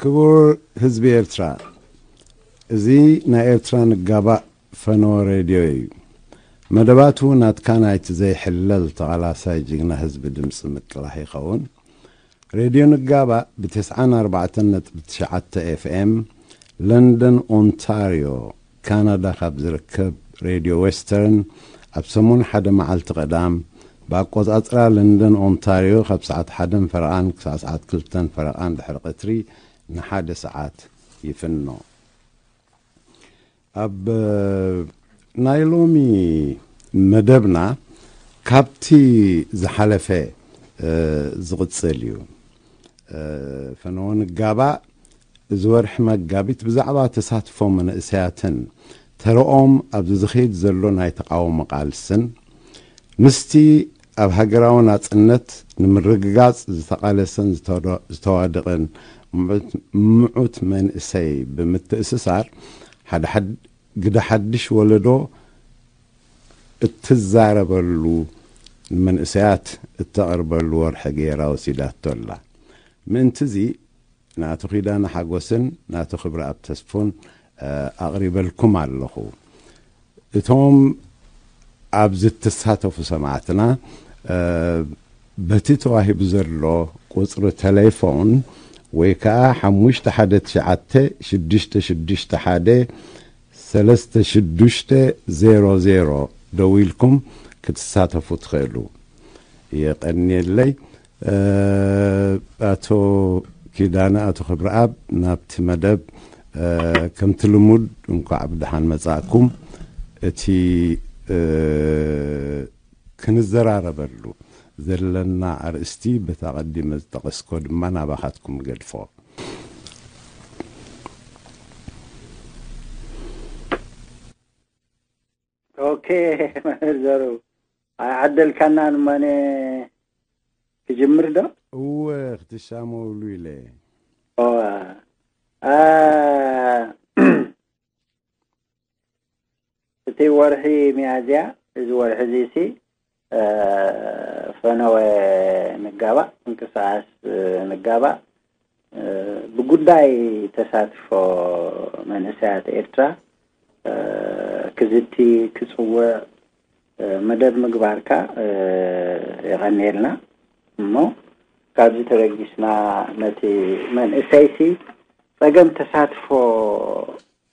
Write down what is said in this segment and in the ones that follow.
ክቡር ህዝቢ ኤርትራ፣ እዚ ናይ ኤርትራ ንጋባእ ፈነወ ሬድዮ እዩ። መደባቱ ናትካ ናይቲ ዘይሕለል ተቓላሳይ ጅግና ህዝቢ ድምፂ ምቅላሕ ይኸውን። ሬድዮ ንጋባእ ብ94.9 ኤፍኤም ለንደን ኦንታርዮ ካናዳ ካብ ዝርከብ ሬድዮ ዌስተርን ኣብ ሰሙን ሓደ መዓልቲ ቀዳም ብኣቆጻጽራ ለንደን ኦንታርዮ ካብ ሰዓት ሓደን ፈረቓን ክሳዕ ሰዓት ክልተን ፈረቓን ድሕሪ ቀትሪ ንሓደ ሰዓት ይፍኖ። ኣብ ናይ ሎሚ መደብና ካብቲ ዝሓለፈ ዝቕጽል እዩ። ፈነወ ንጋባእ እዚ ወርሒ መጋቢት ብዛዕባ ተሳትፎ መንእሰያትን ተረኦም ኣብዚ ዝኸይድ ዘሎ ናይ ተቓውሞ ቃልስን ምስቲ ኣብ ሃገራዊ ናጽነት ንምርግጋጽ ዝተቓለሰን ዝተዋደቐን ምዑት መንእሰይ ብምትእስሳር፣ ግደ ሓድሽ ወለዶ እትዛረበሉ፣ ንመንእሰያት እተቕርበሉ ወርሒ ገይራ ወሲዳቶ ኣላ። ምእንትዚ ናቱ ኪዳነ ሓጎስን ናቱ ክብረኣብ ተስፉን ኣቕሪበልኩም ኣለኹ። እቶም ኣብዚ እትሳተፉ ሰማዕትና በቲ ተዋሂቡ ዘሎ ቁጽሪ ተሌፎን ወይ ከኣ ሓሙሽተ ሓደ ትሽዓተ ሽዱሽተ ሽዱሽተ ሓደ ሰለስተ ሽዱሽተ ዜሮ ዜሮ ደዊልኩም ክትሳተፉ ትኽእሉ። የቐንየለይ። ኣቶ ኪዳነ፣ ኣቶ ክብረኣብ፣ ናብቲ መደብ ከምቲ ልሙድ እንኳዕ ብደሓን መጻእኩም። እቲ ክንዘራረበሉ ዘለና ኣርእስቲ በታ ቀዲመ ዝጠቐስኮ ድማ ናባኻትኩም ገድፎ። ኦኬ፣ መምህር ዘሩ ኣይዓደልካናን እሞ፣ ኣነ ክጅምር ዶ? እወ፣ ክትሻመውሉ ኢለ። እወ። ኣ፣ እቲ ወርሒ ሚያዝያ፣ እዚ ወርሒ እዚሲ፣ እ፣ ፈነወ ንጋባእ፣ ምንቅስቃስ ንጋባእ፣ እ፣ ብጉዳይ ተሳትፎ መንእሰያት ኤርትራ፣ እ፣ ክዝቲ፣ ክጽውዕ፣ እ፣ መደብ ምግባርካ፣ እ፣ የቐንየልና። እሞ ካብዚ ተበጊስና ነቲ መንእሰይሲ ጸገም ተሳትፎ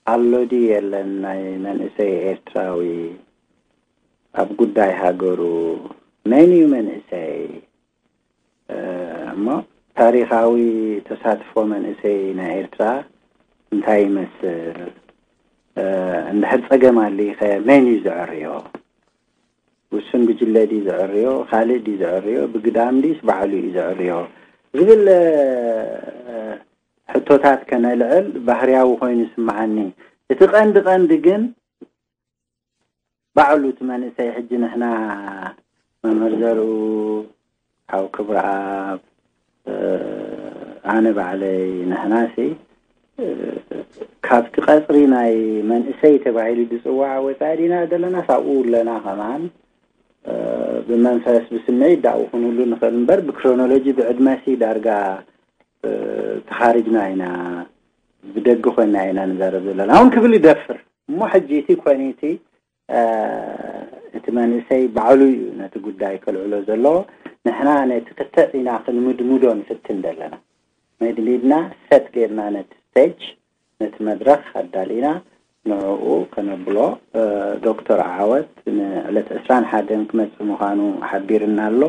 ኣሎ ድዩ የለን ናይ መንእሰይ ኤርትራዊ ኣብ ጉዳይ ሃገሩ? መን እዩ መንእሰይ? እ፣ እሞ ታሪኻዊ ተሳትፎ መንእሰይ ናይ ኤርትራ እንታይ ይመስል? እ፣ እንድሕር ጸገም ኣልዩኸ መን እዩ ዘዕርዮ? ውሱን ጉጅለ ድዩ ዘዕርዮ? ካልእ ድዩ ዘዕርዮ? ብግዳም ድዩስ ባዕሉ እዩ ዘዕርዮ? ዝብል፣ እ፣ ሕቶታት ከነልዕል ባህርያዊ ኮይኑ ይስምዓኒ። እቲ ቀንዲ ቀንዲ ግን ባዕሉ እቲ መንእሰይ፣ ሕጂ ንሕና፣ መምህር ዘርኡ፣ ሓው ክብረኣብ፣ እ፣ ኣነ ባዕለይ፣ ንሕናሲ፣ እ፣ ካብቲ ቀጽሪ ናይ መንእሰይ ተባሂሉ ዝጽዋዕ ወጻኢ ዲና ዘለናስ ኣብኡ ኣለና ከማን፣ እ፣ ብመንፈስ ብስምዒት ዳኡ ክንህሉ ንኽእል እምበር ብክሮኖሎጂ ብዕድመሲ ዳርጋ፣ እ፣ ተኻሪጅና ኢና፣ ብደገ ኮይና ኢና ንዛረብ ዘለና እውን ክብል ይደፍር። እሞ ሕጂ እቲ ኮኒቲ፣ እ፣ እቲ መንእሰይ ባዕሉ እዩ ነቲ ጉዳይ ከልዕሎ ዘለዎ። ንሕና ነቲ ክትዕ ኢና ክንምድምዶ ንፍትን ዘለና። መድሚድና ሰት ጌርና ነቲ ስቴጅ፣ ነቲ መድረኽ ኣዳሊና ንዕኡ ከነብሎ። እ፣ ዶክተር ዓወት ንዕለት ዕስራን ሓደን ክመጽእ ምዃኑ ሓቢርና ኣሎ።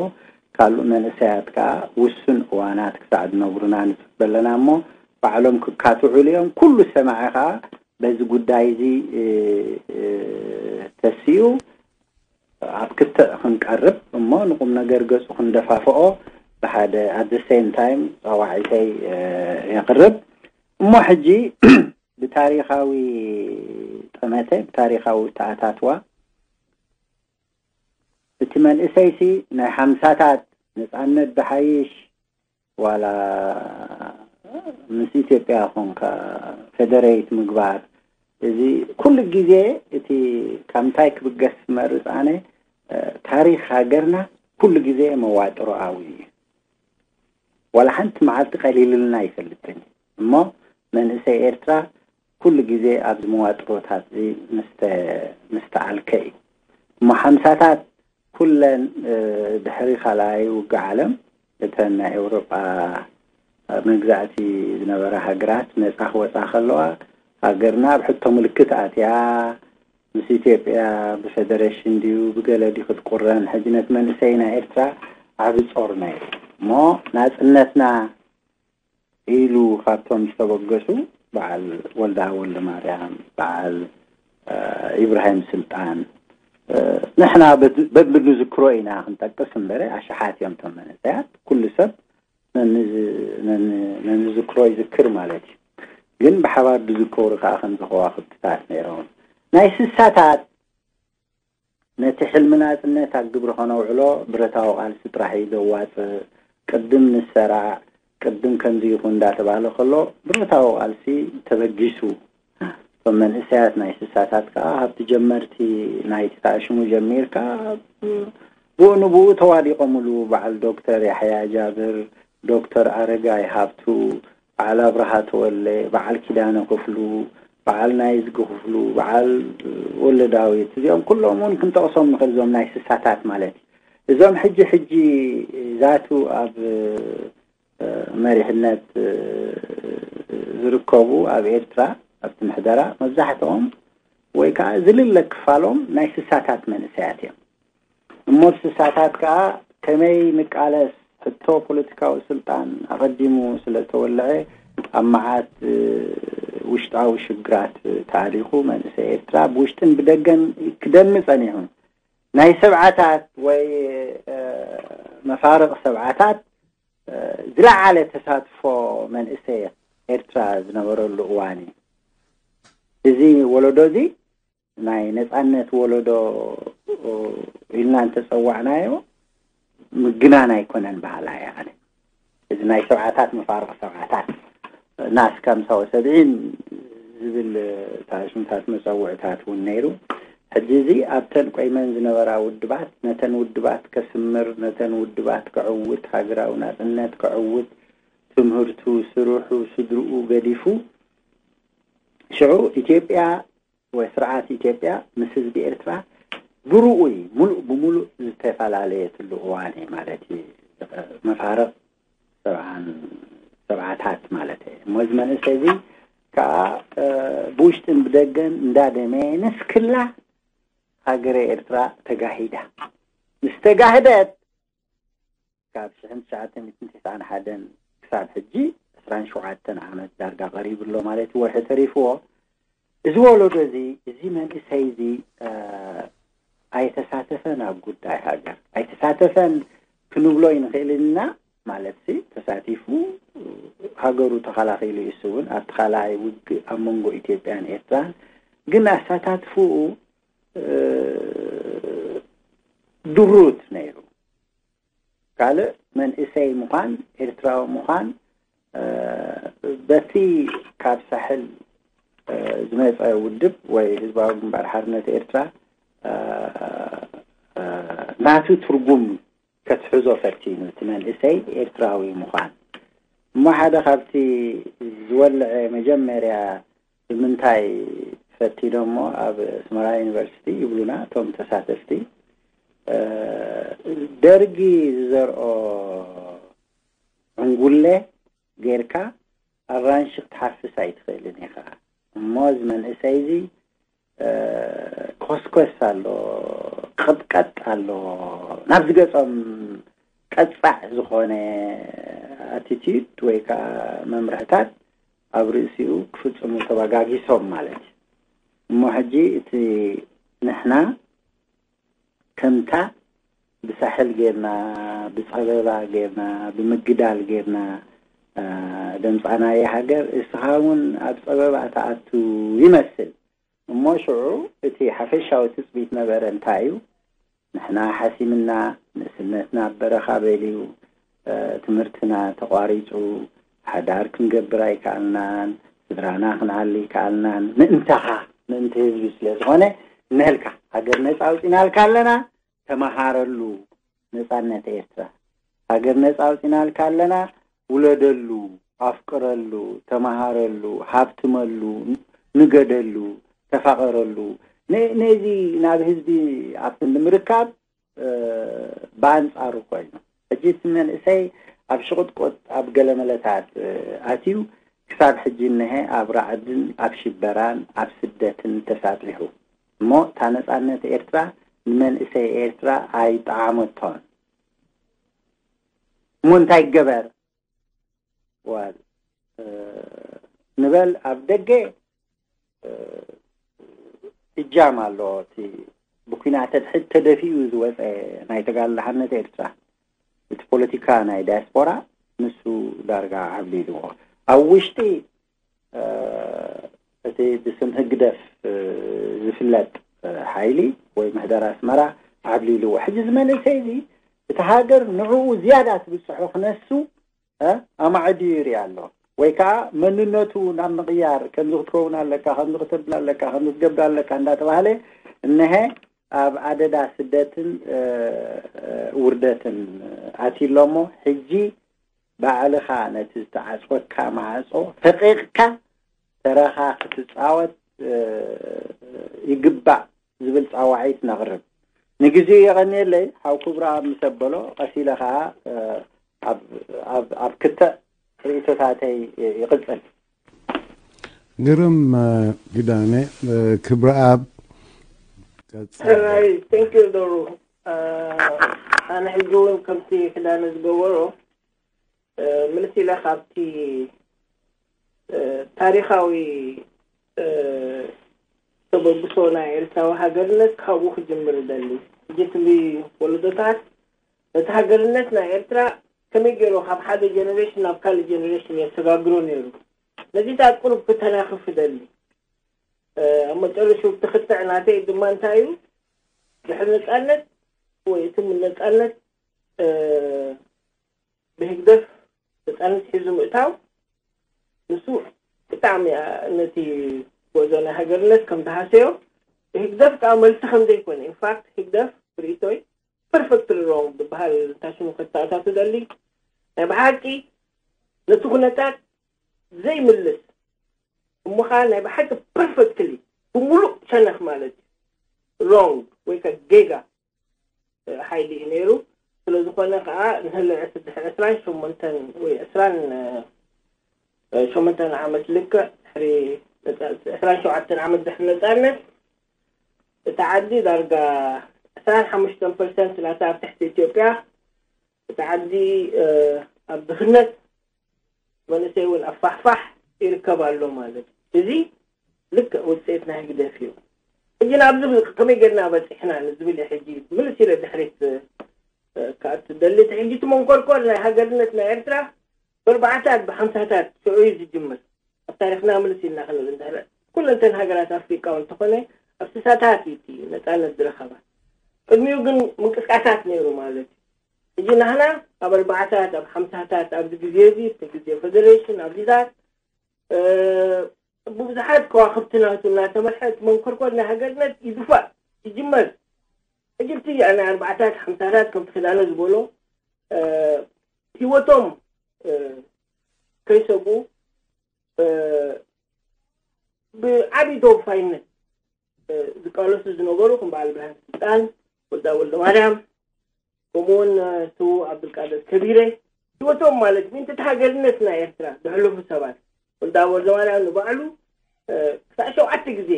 ካልእ መንእሰያት ከኣ ውሱን እዋናት ክሳዕ ዝነግሩና ንጽበ ኣለና እሞ ባዕሎም ክካትዑሉ እዮም። ኩሉ ሰማዒ ከኣ በዚ ጉዳይ እዚ፣ እ፣ እ፣ ተሲኡ ኣብ ክትዕ ክንቀርብ እሞ ንቁም ነገር ገጹ ክንደፋፍኦ ብሓደ፣ at the same time፣ ጸዋዒተይ፣ እ፣ የቕርብ። እሞ ሕጂ ብታሪኻዊ ጠመተ፣ ብታሪኻዊ ተኣታትዋ፣ እቲ መንእሰይሲ ናይ ሓምሳታት ነጻነት ዝሓይሽ ዋላ ምስ ኢትዮጵያ ኮንካ ፌደሬት ምግባር፣ እዚ ኩሉ ግዜ እቲ ካብ ምንታይ ክብገስ ዝመርጽ ኣነ፣ እ፣ ታሪኽ ሃገርና ኩሉ ግዜ መዋጥሮኣዊ እዩ። ዋላ ሓንቲ መዓልቲ ቀሊልልና ኣይፈልጥን እዩ። እሞ መንእሰይ ኤርትራ ኩሉ ግዜ ኣብዚ መዋጥሮታት እዚ ምስ ተ- ምስ ተኣልከ እዩ። እሞ ሓምሳታት ኩለን እ፣ ድሕሪ ካልኣይ ውግእ ዓለም እተን ናይ ኤውሮጳ መግዛእቲ ዝነበራ ሃገራት ነጻ ክወጻ ከለዋ ሃገርና ኣብ ሕቶ ምልክት ኣትያ ምስ ኢትዮጵያ ብፌደሬሽን ድዩ ብገለ ድዩ ክትቁረን ሕጂ ነቲ መንእሰይ ናይ ኤርትራ ዓቢ ጾር ነይሩ እሞ ናጽነትና ኢሉ ካብቶም ዝተበገሱ በዓል ወልዳ ወልደ ማርያም በዓል ኢብራሂም ስልጣን ንሕና በድንዝክሮ ኢና ክንጠቅስ እምበረ ኣሽሓት እዮም እቶም መንእሰያት ኩሉ ሰብ ነንዝክሮ ይዝክር ማለት እዩ። ግን ብሓባር ዝዝከሩ ከዓ ከምዚ ከዋክብትታት ነይሮም። ናይ ስሳታት ነቲ ሕልሚ ናጽነት ኣብ ግብሪ ከነውዕሎ ብረታዊ ቃልሲ ጥራሕ እዩ ዘዋጽእ። ቅድም ንሰራዕ፣ ቅድም ከምዚ ይኹን እንዳተባህለ ከሎ ብረታዊ ቃልሲ ተበጊሱ። እቶም መንእሰያት ናይ ስሳታት ከዓ ካብቲ ጀመርቲ ናይቲ ታሽሙ ጀሚርካ ብኡ ንብኡ ተዋዲቆምሉ። በዓል ዶክተር ያሕያ ጃብር፣ ዶክተር ኣረጋይ ሃብቱ፣ በዓል ኣብርሃ ተወለ፣ በዓል ኪዳነ ክፍሉ፣ በዓል ናይዝጊ ክፍሉ፣ በዓል ወልደ ዳዊት፣ እዚኦም ኩሎም እውን ክንጠቕሶም ንኽእል፣ እዞም ናይ ስሳታት ማለት እዩ። እዞም ሕጂ ሕጂ ዛቱ ኣብ መሪሕነት ዝርከቡ ኣብ ኤርትራ ኣብቲ ምሕደራ መብዛሕትኦም ወይ ከዓ ዝልለ ክፋሎም ናይ ስሳታት መንእሰያት እዮም። እሞ ስሳታት ከዓ ከመይ ንቃለስ ሕቶ ፖለቲካዊ ስልጣን ኣቐዲሙ ስለ ዝተወልዐ ኣብ መዓት ውሽጣዊ ሽግራት ተኣሊኹ መንእሰይ ኤርትራ ብውሽጥን ብደገን ክደሚ ጸኒሑ። ናይ ሰብዓታት ወይ መፋርቕ ሰብዓታት ዝለዓለ ተሳትፎ መንእሰይ ኤርትራ ዝነበረሉ እዋን እዩ። እዚ ወለዶ እዚ ናይ ነጻነት ወለዶ ኢልና እንተጸዋዕናዮ ምግናን ኣይኮነን በሃላይ ኣነ። እዚ ናይ ሰብዓታት መፋርቕ ሰብዓታት ናስካ ምሳወ ሰብዒን ዝብል ታሽምታት መጸውዕታት እውን ነይሩ። ሕጂ እዚ ኣብተን ቆይመን ዝነበራ ውድባት ነተን ውድባት ከስምር፣ ነተን ውድባት ከዕውት፣ ሃገራዊ ናጽነት ከዕውት፣ ትምህርቱ፣ ስርሑ፣ ስድርኡ ገዲፉ ሽዑ ኢትዮጵያ ወይ ስርዓት ኢትዮጵያ ምስ ህዝቢ ኤርትራ ብርኡይ ሙሉእ ብሙሉእ ዝተፈላለየትሉ እዋን እዩ ማለት እዩ። መፋርቕ ሰብዓን ሰብዓታት ማለት እዩ። እሞ እዚ መንእሰይ እዚ ከዓ ብውሽጥን ብደገን እንዳደመየ ንስክላ ሃገረ ኤርትራ ተጋሂዳ። ምስ ተጋህደት ካብ ሽሕን ትሽዓተ ሚእትን ትስዓን ሓደን ክሳብ ሕጂ ዕስራን ሸውዓተን ዓመት ዳርጋ ቀሪቡ ኣሎ ማለት እዩ፣ ወርሒ ተሪፍዎ። እዚ ወለዶ እዚ፣ እዚ መንእሰይ እዚ ኣይተሳተፈን ኣብ ጉዳይ ሃገር ኣይተሳተፈን ክንብሎ ይንኽእል ኢና። ማለት ሲ ተሳቲፉ ሃገሩ ተኸላኺሉ እዩ። እሱ እውን ኣብቲ ካልኣይ ውግእ ኣብ መንጎ ኢትዮጵያን ኤርትራን ግን ኣሳታትፍኡ ድሩት ነይሩ። ካልእ መንእሰይ ምዃን ኤርትራዊ ምዃን በቲ ካብ ሳሕል ዝመፀ ውድብ ወይ ህዝባዊ ግንባር ሓርነት ኤርትራ ናቱ ትርጉም ከትሕዞ ፈቲኑ እቲ መንእሰይ ኤርትራዊ ምዃን። እሞ ሓደ ካብቲ ዝወልዐ መጀመርያ ብምንታይ ፈቲኖሞ ኣብ ኣስመራ ዩኒቨርሲቲ ይብሉና እቶም ተሳተፍቲ፣ ደርጊ ዝዘርኦ ዕንጉለ ጌርካ ኣራንሺ ክትሓፍስ ኣይትኽእልን ኢኻ። እሞ እዚ መንእሰይ እዚ ኮስኮስ ኣሎ፣ ቅጥቀጥ ኣሎ። ናብዚ ገጾም ቀጻዕ ዝኾነ ኣቲቲዩድ ወይ ከዓ መምርሕታት ኣብ ርእሲኡ ክፍጽሙ ተባጋጊሶም ማለት እዩ። እሞ ሕጂ እቲ ንሕና ከምታ ብሳሕል ጌርና ብፀበባ ጌርና ብምግዳል ጌርና ደምፃናየ ሃገር እስኻ እውን ኣብ ፀበባ ተኣቱ ይመስል። እሞ ሽዑ እቲ ሓፈሻዊ ትፅቢት ነበረ እንታይ እዩ? ንሕና ሓሲምና፣ ንእስነትና ኣብ በረኻ በልዩ፣ ትምህርትና ተቋሪፁ፣ ሓዳር ክንገብር ኣይከኣልናን፣ ስድራና ክንኣሊ ኣይከኣልናን። ምእንታኻ፣ ምእንቲ ህዝቢ ስለ ዝኾነ እነሀልካ። ሃገር ነፃ ኣውፂናልካ ኣለና፣ ተመሃረሉ ነፃነት ኤርትራ። ሃገር ነፃ ኣውፂናልካ ኣለና፣ ውለደሉ። ኣፍቅረሉ፣ ተመሃረሉ፣ ሃብትመሉ፣ ንገደሉ፣ ተፋቐረሉ። ነ- ነዚ ናብ ህዝቢ ኣብ ክንዲ ምርካብ፣ እ፣ ብኣንጻሩ ኮይኑ። ሕጂ እቲ መንእሰይ ኣብ ሽቕጥቆጥ፣ ኣብ ገለመለታት፣ እ፣ ኣትዩ ክሳብ ሕጂ እነሀ ኣብ ራዕድን ኣብ ሽበራን ኣብ ስደትን ተሳጢሑ። እሞ እታ ነጻነት ኤርትራ ንመንእሰይ ኤርትራ ኣይጠዓመቶን። እሞ እንታይ ይገበር? ዋል፣ እ፣ ንበል ኣብ ደገ፣ እ፣ እጃም ኣሎ። እቲ ብኲናት ተድሕድ ተደፊኡ ዝወፀ ናይ ተጋድሎ ሓርነት ኤርትራ፣ እቲ ፖለቲካ ናይ ዳያስፖራ ንሱ ዳርጋ ዓብሊልዎ። ኣብ ውሽጢ፣ እ፣ እቲ ብስም ህግደፍ፣ እ፣ ዝፍለጥ፣ እ፣ ሓይሊ ወይ ምሕደራ ኣስመራ ዓብሊልዎ። ሕጂ እዚ መንእሰይ እዚ እቲ ሃገር ንዕኡ ዝያዳ ትብጽሖ ክነሱ፣ እ፣ ኣማዕድዩ ይርኢ ኣሎ። ወይ ከዓ መንነቱ ናብ ምቕያር፣ ከምዚ ክትከውን ኣለካ፣ ከምዚ ክተብል ኣለካ፣ ከምዚ ክትገብር ኣለካ እንዳተባህለ እነሀ ኣብ ኣደዳ ስደትን፣ እ፣ እ፣ ውርደትን ኣትዩ ኣሎ። እሞ ሕጂ ባዕልኻ ነቲ ዝተዓጽወካ ማዕጾ ፈቒቕካ ተራኻ ክትጻወት፣ እ፣ ይግባእ ዝብል ጻዋዒት ነቕርብ። ንግዜኡ የቐንየለይ፣ ሓው ክብረኣብ ምስ ኣበሎ፣ ቀስ ኢለ ኸኣ፣ እ፣ ኣብ፣ ኣብ፣ ኣብ ክትዕ ርእይቶታተይ ይቕጽል። ግርም፣ እ፣ ኪዳነ፣ እ፣ ክብረኣብ ቀጽል። ሕራይ፣ thank you ዶሩ። እ፣ ኣነ ሕጂ እውን ከምቲ ክዳነ ዝገበሮ፣ እ፣ ምልስ ኢለ ካብቲ፣ እ፣ ታሪኻዊ፣ እ፣ ተበግሶ ናይ ኤርትራዊ ሃገርነት ካብኡ ክጅምር እደሊ። ሕጂ እቲ ወለዶታት ነቲ ሃገርነት ናይ ኤርትራ ከመይ ገይሩ ካብ ሓደ ጀነሬሽን ናብ ካልእ ጀነሬሽን የሰጋግሮ ነይሩ። ነዚታት ቁሩብ ክተናኽፍ እደሊ። እ፣ ኣብ መጨረሽኡ እቲ ክትዕ ናተይ ድማ እንታይ እዩ? ድሕሪ ነጻነት ወይ እቲ ነጻነት፣ እ፣ ብህግደፍ ነጻነት ሒዙ ምእታው፣ ንሱ ብጣዕሚ፣ እ፣ ነቲ ጉዕዞ ናይ ሃገርነት ከም ዝሃሰዮ፣ ብህግደፍ ከኣ መልሲ ከም ዘይኮነ፣ ኢንፋክት ህግደፍ ብርእይቶይ ፐርፌክትሊ ሮንግ ዝበሃል እንታሽሙ ከተኣታቱ ደሊ፣ ናይ ብሓቂ ነቲ ኩነታት ዘይምልስ፣ እሞ ኸዓ ናይ ብሓቂ ፐርፌክትሊ ብምሉእ ሸነኽ ማለት እዩ፣ ሮንግ ወይ ከ ጌጋ፣ እ፣ ሓይሊ እዩ ነይሩ። ስለ ዝኾነ ኸዓ ንህልዕ ድሕሪ ዕስራን ሸሞንተን ወይ ዕስራን፣ እ፣ ሸሞንተን ዓመት ልክዕ ድሕሪ ነጻ-፣ ዕስራን ሸውዓተን ዓመት ድሕሪ ነጻነት፣ እቲ ዓዲ ዳርጋ ዕስራን ሓሙሽተን ፐርሰንት ናታ ኣብ ትሕቲ ኢትዮጵያ፣ እቲ ዓዲ፣ እ፣ ኣብ ድኽነት፣ መንእሰይ እውን ኣብ ፋሕፋሕ ይርከብ ኣሎ ማለት እዩ። እዚ ልክዕ ውፅኢት ናይ ህግደፍ እዩ። ሕጂ ናብዚ ከመይ ጌርና በፂሕና ንዝብል እዩ። ሕጂ ምልስ ኢለ ድሕሪት፣ እ፣ ክኣቱ ደሊ። እቲ ሕጂ እቲ መንኮርኮር ናይ ሃገርነት ናይ ኤርትራ ብኣርባዓታት ብሓምሳታት ሽዑ እዩ ዝጅምር። ኣብ ታሪኽና ምልስ ኢልና ክንብል እንድሕር፣ ኩለንተን ሃገራት ኣፍሪቃ እውን እንተኾነ ኣብ ስሳታት እዩ እቲ ነጻነት ዝረኸባ። ቅድሚኡ ግን ምንቅስቃሳት ነይሩ ማለት እዩ። ሕጂ ናህና ኣብ ኣርባዓታት፣ ኣብ ሓምሳታት፣ ኣብዚ ግዜ እዚ፣ እቲ ግዜ ፌደሬሽን፣ ኣብዚታት፣ እ፣ ብብዙሓት ከዋኽብቲ ናቱ እናተመርሐ እቲ መንኮርኮር ናይ ሃገርነት ይድፋእ፣ ይጅመር። ሕጂ እቲ ናይ ኣርባዓታት፣ ሓምሳታት ከምቲ ክዳነ ዝበሎ፣ እ፣ ህይወቶም፣ እ፣ ከይሰግኡ፣ እ፣ ብዓብዪ ተወፋይነት፣ እ፣ ዝቃለሱ ዝነበሩ ከም በዓል ብርሃን ስልጣን፣ ወልዳ ወልደ ማርያም፣ ከምኡ እውን፣ እ፣ ስዉእ ኣብዱልቃድር ከቢረ፣ ህይወቶም ማለት ምእንቲ እቲ ሃገርነት ናይ ኤርትራ ዘሕለፉ ሰባት፣ ወልዳ ወልደ ማርያም ንባዕሉ፣ እ፣ ክሳዕ ሸውዓተ ግዜ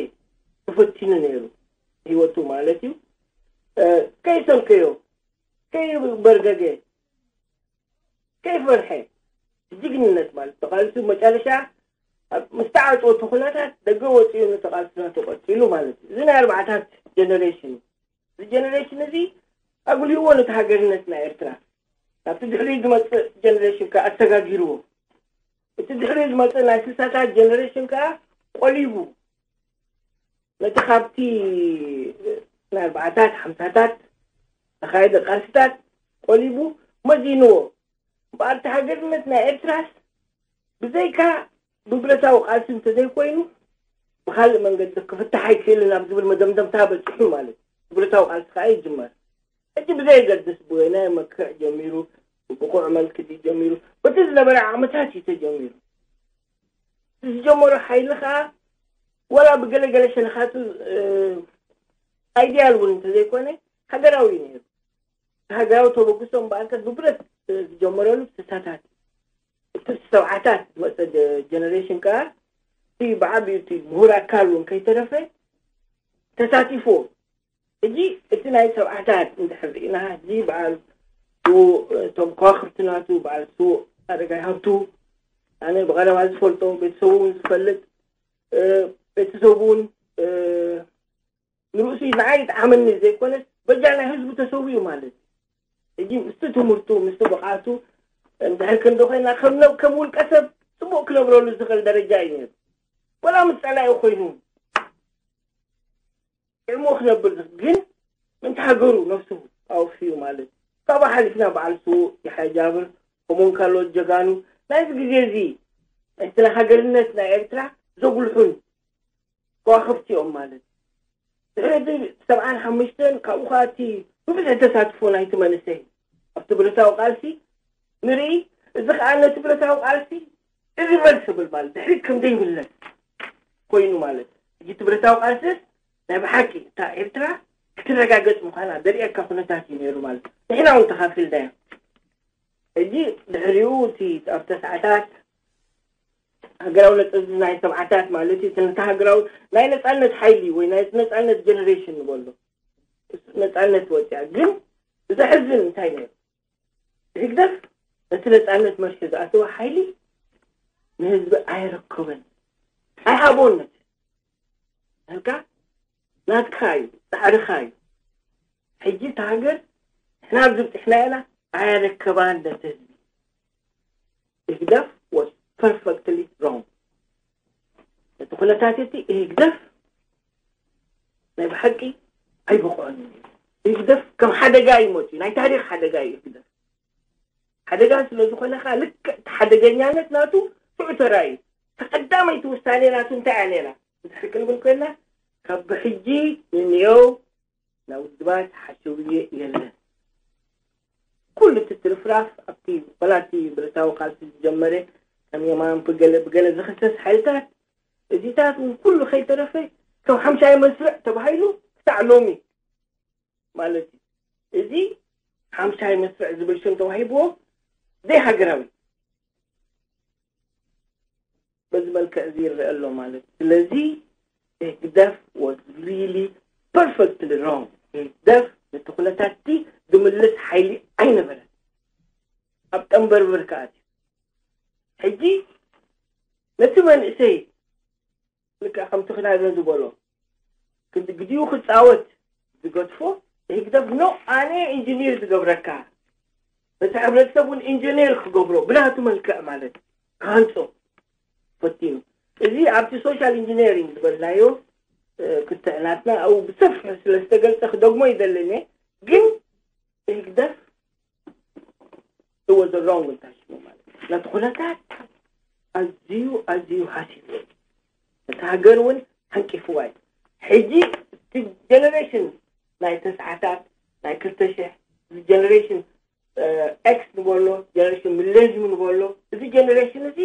ተፈቲኑ ነይሩ፣ ህይወቱ ማለት እዩ። እ፣ ከይሰልከዮ፣ ከይበርገገ፣ ከይፈርሐ፣ ጅግንነት ማለት ተቓልሱ መጨረሻ ኣብ፣ ምስ ተዓጽወ እቲ ኩነታት ደገ ወጺኡ ነቲ ቃልስና ተቐጺሉ ማለት እዩ። እዚ ናይ ኣርባዓታት ጀነሬሽን እዩ። እዚ ጀነሬሽን እዚ ኣጉሊዎ ነቲ ሃገርነት ናይ ኤርትራ። ናብቲ ድሕሪት ዝመጽእ ጀነሬሽን ከኣ ኣሰጋጊርዎ። እቲ ድሕሪት ዝመጽእ ናይ ስሳታት ጀነሬሽን ከኣ ቆሊቡ ነቲ ካብቲ ናይ ኣርባዓታት፣ ሓምሳታት ተኻየደ ቃልስታት ቆሊቡ መዚንዎ። እምበኣር እቲ ሃገርነት ናይ ኤርትራስ ብዘይካ ብብረታዊ ቃልሲ እንተዘይኮይኑ ብኻልእ መንገዲ ክፍታሕ ኣይክእልን ኣብ ዝብል መደምደምታ በጺሑ ማለት እዩ። ብብረታዊ ቃልሲ ከኣ ይጅመር። ሕጂ ብዘየገድስ ብወይናይ መክዕ ጀሚሩ ብብቑዕ መልክ ድዩ ጀሚሩ? በቲ ዝነበረ ዓቕምታት እዩ ተጀሚሩ። ዝጀመሮ ሓይሊ ከዓ ዋላ ብገለገለ ሸነኻቱ ኣይዲያል እውን እንተዘይኮነ ሃገራዊ እዩ ነይሩ። ሃገራዊ ተበግሶ እምበኣርከስ ብብረት ዝጀመረሉ ስሳታት እቲ ሰብዓታት ዝመፀ ጀነሬሽን ከዓ እቲ ብዓብዩ እቲ ምሁር ኣካል እውን ከይተረፈ ተሳቲፎ። ሕጂ እቲ ናይ ሰብዓታት እንድሕር ርኢና ሕጂ በዓል እቶም ከዋክብቲ ናቱ በዓል ስዉእ ኣረጋይ ሃብቱ ኣነ ብቐረባ ዝፈልጦ ቤተሰቡ እውን ዝፈልጥ ቤተሰቡ እውን ንርእሱ ንዓይ ይጥዓመኒ ዘይኮነስ በጃ ናይ ህዝቡ ተሰዊኡ ማለት እዩ። ሕጂ ምስቲ ትምህርቱ ምስቲ ብቕዓቱ እንድሕር ክንዲ ኮይና ከም ውልቀ ሰብ ፅቡቅ ክነብረሉ ዝኽእል ደረጃ እዩ ነይሩ። ወላ ምስ ፀላኢ ኮይኑ ጥዕሞ ክነብር ግን ምንታ ሃገሩ ነፍሱ ኣወፍዩ ማለት ካብኡ ሓሊፍና በዓል ስዉእ ይሓያ ጃብር ከምኡውን ካልኦት ጀጋኑ ናይዚ ግዜ እዚ እቲ ሃገርነት ናይ ኤርትራ ዘጉልሑን ከዋኽብቲ እዮም ማለት ድሕሪ ሰብዓን ሓሙሽተን ካብኡ ከዓ እቲ ብብዝሒ ተሳትፎ ናይቲ መንእሰይ ኣብቲ ብረታዊ ቃልሲ ንርኢ። እዚ ከዓ ነቲ ብረታዊ ቃልሲ ሪቨርስ ብል ማለት ድሕሪት ከም ዘይምለስ ኮይኑ ማለት ሕጂ እቲ ብረታዊ ቃልስስ ናይ ብሓቂ እታ ኤርትራ ክትረጋገጽ ምዃና ዘርእየካ ኩነታት እዩ ነይሩ ማለት ንሕና እውን ተኻፊልናዮ። ሕጂ ድሕሪኡ እቲ ኣብተ ሰዓታት ሃገራዊ ነጥብ ናይ ሰብዓታት ማለት እዩ ነቲ ሃገራዊ ናይ ነጻነት ሓይሊ ወይ ናይ ነጻነት ጀነሬሽን ንበሎ ነጻነት ወፅያ ግን ዘሕዝን እንታይ ነይሩ ህግደፍ ነቲ ነጻነት መርሒ ዝኣተወ ሓይሊ ንህዝቢ ኣየረከበን ኣይሃቦን ነቲ ህልካ ናትካ እዩ ፃዕርኻ እዩ ሕጂ እቲ ሃገር ንሕና ኣብዚ ብፅሕና ኢና ኣየረከባን ነቲ ህዝቢ ህግደፍ was perfectly wrong እቲ ኩነታት እቲ ህግደፍ ናይ ብሓቂ ኣይበቕዖን ህግደፍ ከም ሓደጋ እዩ መፅዩ ናይ ታሪክ ሓደጋ እዩ ህግደፍ ሓደጋ ስለ ዝኾነ ከዓ ልክዕ እቲ ሓደገኛነት ናቱ ሽዑ ተራእዩ ተቐዳመይቲ ውሳኔ ናቱ እንታይ እያ ነይራ እንድሕር ክንብል ኮይና ካብ ብሕጂ ንንየው ናብ ውድባት ሓሸውየ የለን ኩሉ እቲ ትርፍራፍ ኣብቲ ወላ እቲ ብረታዊ ቃልሲ ዝጀመረ ከም የማን ብገለ ብገለ ዝኽሰስ ሓይልታት እዚታት እውን ኩሉ ከይተረፈ ከም ሓምሻይ መስርዕ ተባሂሉ ክሳዕ ሎሚ ማለት እዩ እዚ ሓምሻይ መስርዕ ዝብል ሽም ተዋሂብዎ ዘይሃገራዊ በዚ መልክዕ እዚ ይረአ ኣሎ ማለት እዩ ስለዚ ህግደፍ was really perfectly wrong ህግደፍ ነቲ ኩነታት እቲ ዝምልስ ሓይሊ ኣይነበረን ኣብ ጠንበርብር ከዓ ሕጂ ነቲ መንእሰይ ልክዕ ከምቲ ክናዘ ዝበሎ ግዲኡ ክፃወት ዝገድፎ ህግደፍ ኖ ኣነ ኢንጂኒር ዝገብረካ ነቲ ሕብረተሰብ እውን ኢንጂኒር ክገብሮ ብናቱ መልክዕ ማለት ክሃንፆ ፈቲኑ እዚ ኣብቲ ሶሻል ኢንጂነሪንግ ዝበልናዮ ክትዕናትና ኣብኡ ብሰፊሑ ስለ ዝተገልፀ ክደግሞ ይደልን ግን ህግደፍ እወ ዘራውን ወልታሽ ማለት ነቲ ኩነታት ኣዝዩ ኣዝዩ ሃሲቡ ነቲ ሃገር እውን ሓንቂፍዋ እዩ ሕጂ እቲ ጀነሬሽን ናይ ተስዓታት ናይ ክልተ ሽሕ ጀነሬሽን ኤክስ ንበሎ ጀነሬሽን ሚሌኒየም ንበሎ እዚ ጀነሬሽን እዚ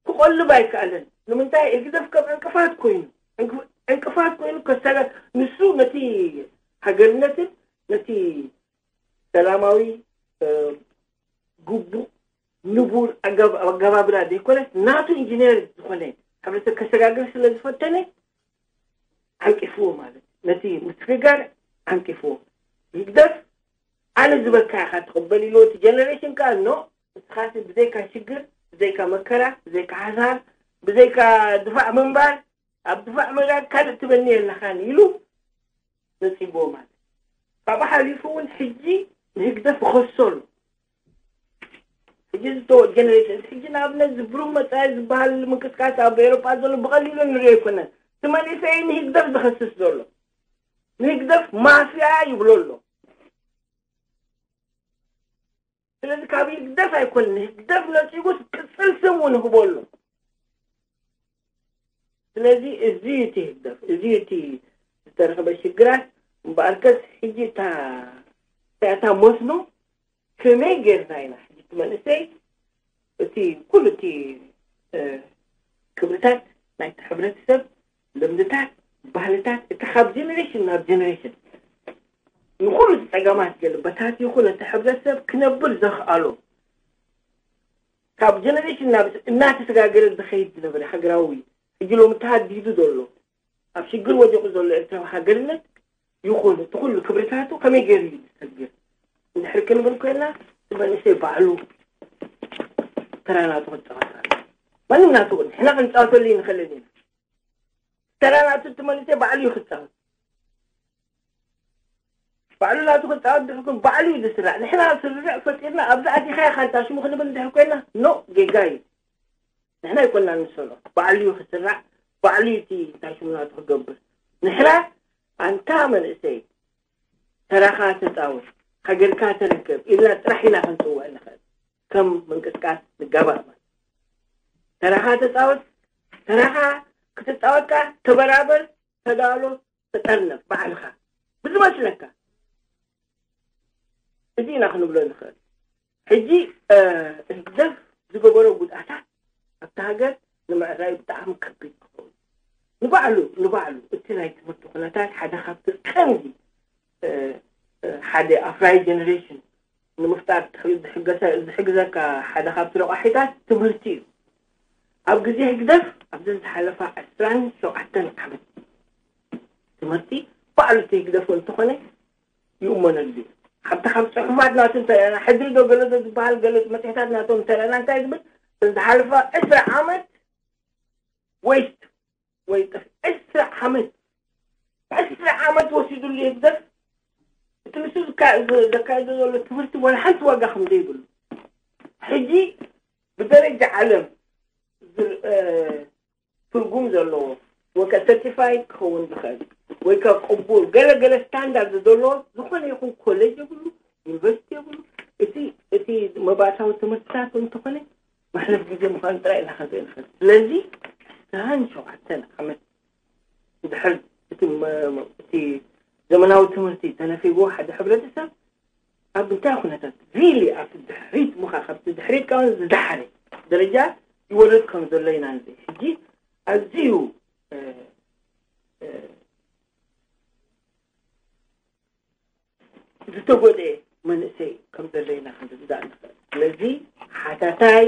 ክቆልብ ኣይከኣለን ንምንታይ ህግደፍ ከም ዕንቅፋት ኮይኑ ዕንቅፋት ኮይኑ ከሰረ ንሱ ነቲ ሃገርነትን ነቲ ሰላማዊ ግቡእ ንቡር ኣገባብራ ዘይኮነስ ናቱ ኢንጂነር ዝኾነ ሕብረተሰብ ከሰጋግር ስለ ዝፈተነ ዓንቂፍዎ ማለት ነቲ ምስግጋር ዓንቂፍዎ ህግደፍ ኣነ ዝበካ ኢኻ ትቕበል ኢልዎ እቲ ጀነሬሽን ከዓ ኖ ንስኻሲ ብዘይካ ሽግር ብዘይካ መከራ ብዘይካ ሓሳር ብዘይካ ድፋዕ ምንባር ኣብ ድፋዕ ምንባር ካልእ ትበኒ የለኻን ኢሉ ነፂግዎ ማለት ካብኡ ሓሊፉ እውን ሕጂ ንህግደፍ ይኸሶ ኣሎ ሕጂ ዝተወ ጀነሬሽን ሕጂ ንኣብነት ዝብሩም መፃኢ ዝበሃል ምንቅስቃስ ኣብ ኤሮጳ ዘሎ ብቐሊሉ ንሪኦ ኣይኮነን እቲ መንእሰይ ንህግደፍ ዝኸስስ ዘሎ ንህግደፍ ማፍያ ይብሎ ኣሎ ስለዚ ካብ ህግደፍ ኣይኮነን ህግደፍ ነፂጉስ ቅፅል ስም እውን ህቦ ኣሎ ስለዚ እዚ እቲ ህግደፍ እዚ እቲ ዝተረኸበ ሽግራት እምበኣርከስ ሕጂ እታ እታ መስኖ ከመይ ጌርና ኢና ሕጂ እቲ መንእሰይ እቲ ኩሉ እቲ ክብርታት ናይቲ ሕብረተሰብ፣ ልምድታት፣ ባህልታት፣ እቲ ካብ ጀነሬሽን ናብ ጀነሬሽን ንኩሉ እቲ ጸገማት ገለ በታቲኹ ነቲ ሕብረተሰብ ክነብር ዘኽኣሎ፣ ካብ ጀነሬሽን ናብ እናተሰጋገረ ዝኸይድ ዝነበረ ሃገራዊ፣ ሕጂ ሎም ተሃዲዱ ዘሎ፣ ኣብ ሽግር ወዲቑ ዘሎ ኤርትራዊ ሃገርነት ይኹን እቲ ኩሉ ክብርታቱ ከመይ ገይሩ እዩ ዝሰግር እንድሕር ክንብል ኮይና፣ እቲ መንእሰይ ባዕሉ ተራ ናቱ ክጻወት ኣሎ። ማንም ናቱ፣ ንሕና ክንጻወተሉ ይንኽእልን ኢና። ተራ ናቱ እቲ መንእሰይ ባዕሉ እዩ ክጻወት። ባዕሉ ናቱ ክጻወት ድሕር ግን ባዕሉ እዩ ዝስራዕ። ንሕና ስርርዕ ፈጢርና ኣብዚ ኣቲኻ ኢኻ እንታ ሽሙ ክንብል ድሕር ኮይና፣ ኖ፣ ጌጋ እዩ። ንሕና ኣይኮንና ንሰሎ። ባዕሉ እዩ ክስራዕ፣ ባዕሉ እዩ እቲ እንታ ሽሙ ናቱ ክገብር። ንሕና ኣንታ መንእሰይ ተራኻ ተጻወት፣ ሃገርካ ተረከብ ኢልና ጥራሕ ኢና ክንጽውዕ ንኽእል። ከም ምንቅስቃስ ንጋባእ ማለት። ተራኻ ተጻወት፣ ተራኻ ክትጻወትካ ተበራበር፣ ተዳሎ፣ ተጠርነፍ ባዕልኻ ብዝመስለካ። እዚ ኢና ክንብሎ ንኽእል። ሕጂ ህግደፍ ዝገበሮ ጉድኣታት ኣብቲ ሃገር ንምዕራይ ብጣዕሚ ከቢድ ክኸውን። ንባዕሉ ንባዕሉ እቲ ናይ ትምህርቲ ኩነታት ሓደ ካብቲ ቀንዲ ሓደ ኣፍራይ ጀነሬሽን ንምፍጣር ዝሕግዘካ ሓደ ካብቲ ረቋሒታት ትምህርቲ እዩ። ኣብ ግዜ ህግደፍ ኣብዚ ዝሓለፋ ዕስራን ሸውዓተን ዓመት ትምህርቲ ባዕሉ እቲ ህግደፍ እንተኾነ ይእመነሉ እዩ። ሓብቲ ካብ ጽሑፋት ናቱ እንተረኣና ሕድሪ ዶ ገለ ዶ ዝበሃል ገለ መጽሔታት ናቶም እንተረኣና እንታይ ዝብል ዝሓለፋ ዕስራ ዓመት ወይስት ወይ ዕስራ ዓመት ዕስራ ዓመት ወሲዱሉ ህግደፍ እቲ ንሱ ዘካይዶ ዘሎ ትምህርቲ ወላ ሓንቲ ዋጋ ከም ዘይብሉ ሕጂ ብደረጃ ዓለም ትርጉም ዘለዎ ወይ ከ ሰርቲፋይድ ክኸውን ዝኽእል ወይ ከ ቅቡል ገለ ገለ ስታንዳርድ ዘለዎ ዝኾነ ይኹን ኮሌጅ የብሉ፣ ዩኒቨርሲቲ የብሉ። እቲ እቲ መባእታዊ ትምህርትታት እንተኾነ መሕለፍ ግዜ ምዃኑ ጥራይ ኢና ክንርኢ ንኽእል። ስለዚ ዕስራን ሸውዓተን ዓመት ድሕር እቲ እቲ ዘመናዊ ትምህርቲ ተነፊግዎ ሓደ ሕብረተሰብ ኣብ እንታይ ኩነታት ሪሊ ኣብቲ ድሕሪት ምዃ ካብቲ ድሕሪት ካብ ዝደሓረ ደረጃ ይወርድ ከም ዘሎ ኢና ንርኢ። ሕጂ ኣዝዩ ዝተጎድኤ መንእሰይ ከም ዘሎ ኢና ክንርዳእ ንኽእል። ስለዚ ሓታታይ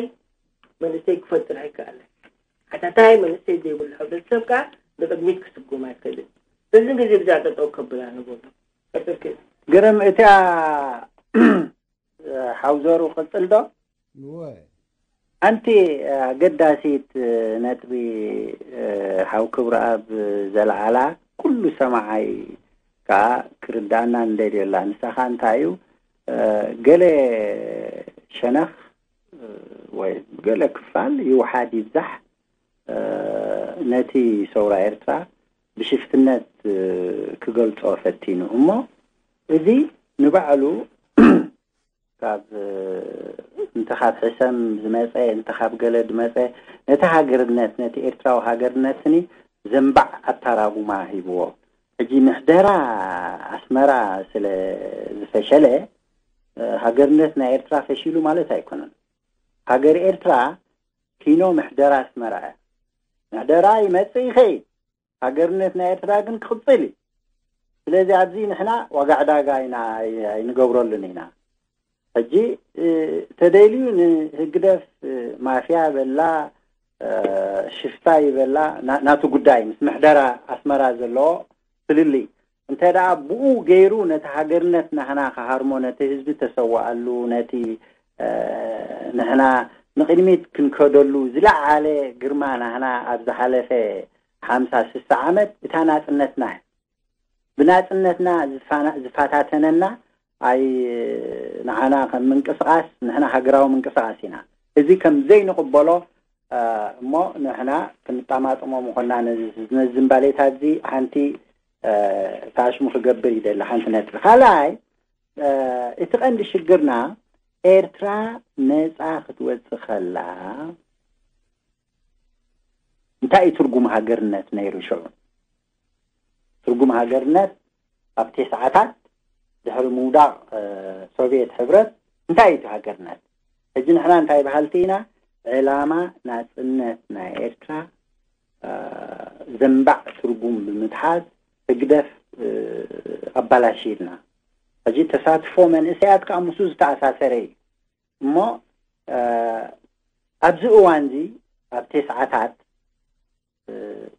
መንእሰይ ክፈጥር ኣይከኣለን። ሓታታይ መንእሰይ ዘይብሉ ሕብረተሰብ ከዓ ንቕድሚት ክስጉም ኣይክእልን። እዚ ግዜ ብዛ ጠጠው ከብላ ንብሎ። ቀጽልኪ። ግርም እቲኣ ሓውዘሩ ቅጽል ዶ? እወ። ሓንቲ ኣገዳሲት ነጥቢ ሓው ክብረኣብ ዘልዓላ ኩሉ ሰማዓይ ከዓ ክርዳእና ንደልዮ ኣላ። ንሳ ከዓ እንታይ እዩ፣ ገለ ሸነኽ ወይ ገለ ክፋል ይውሓድ ይብዛሕ ነቲ ሰውራ ኤርትራ ብሽፍትነት ክገልጾ ፈቲኑ እሞ እዚ ንባዕሉ ካብ እንተ ካብ ሕሰም ዝመጸ እንተ ካብ ገለ ዝመጸ ነቲ ሃገርነት ነቲ ኤርትራዊ ሃገርነትኒ ዘንባዕ ኣታራጉማ ሂብዎ። ሕጂ ምሕደራ ኣስመራ ስለ ዝፈሸለ ሃገርነት ናይ ኤርትራ ፈሺሉ ማለት ኣይኮነን። ሃገር ኤርትራ ኪኖ ምሕደራ ኣስመራ እያ። ምሕደራ ይመጽእ ይኸይድ፣ ሃገርነት ናይ ኤርትራ ግን ክቕጽል እዩ። ስለዚ ኣብዚ ንሕና ዋጋ ዕዳጋ ኢና ኣይንገብረሉን ኢና። ሕጂ ተደልዩ ንህግደፍ ማፍያ በላ ሽፍታ ይበላ ናቱ ጉዳይ ምስ ምሕደራ ኣስመራ ዘለዎ ፍልልይ እንተ ደኣ ብኡ ገይሩ ነቲ ሃገርነት ናህና ክሃርሞ ነቲ ህዝቢ ተሰዋኣሉ ነቲ ንሕና ንቕድሚት ክንከደሉ ዝለዓለ ግርማ ናህና ኣብ ዝሓለፈ ሓምሳ ስሳ ዓመት እታ ናጽነትና ብናጽነትና ዝፋታተነና ኣይ ንዓና ከም ምንቅስቃስ ንሕና ሃገራዊ ምንቅስቃስ ኢና። እዚ ከም ዘይንቕበሎ እሞ ንሕና ክንጣማጥሞ ምኾና ነዚ ዝምባሌታት እዚ ሓንቲ ታሽሙ ክገብር ይደሊ ሓንቲ ነጥቢ። ካልኣይ እቲ ቀንዲ ሽግርና ኤርትራ ነጻ ክትወጽእ ከላ እንታይ እዩ ትርጉም ሃገርነት ነይሩ ሽዑ? ትርጉም ሃገርነት ኣብ ቴስዓታት ድሕሪ ምውዳቕ ሶቪየት ሕብረት እንታይ እዩ እቲ ሃገርነት? ሕጂ ንሕና እንታይ በሃልቲ ኢና? ዕላማ ናጽነት ናይ ኤርትራ ዘንባዕ ትርጉም ብምትሓዝ ህግደፍ ኣባላሽልና። ሕጂ ተሳትፎ መንእሰያት ከዓ ምስኡ ዝተኣሳሰረ እዩ። እሞ ኣብዚ እዋንዚ ኣብ ቴስዓታት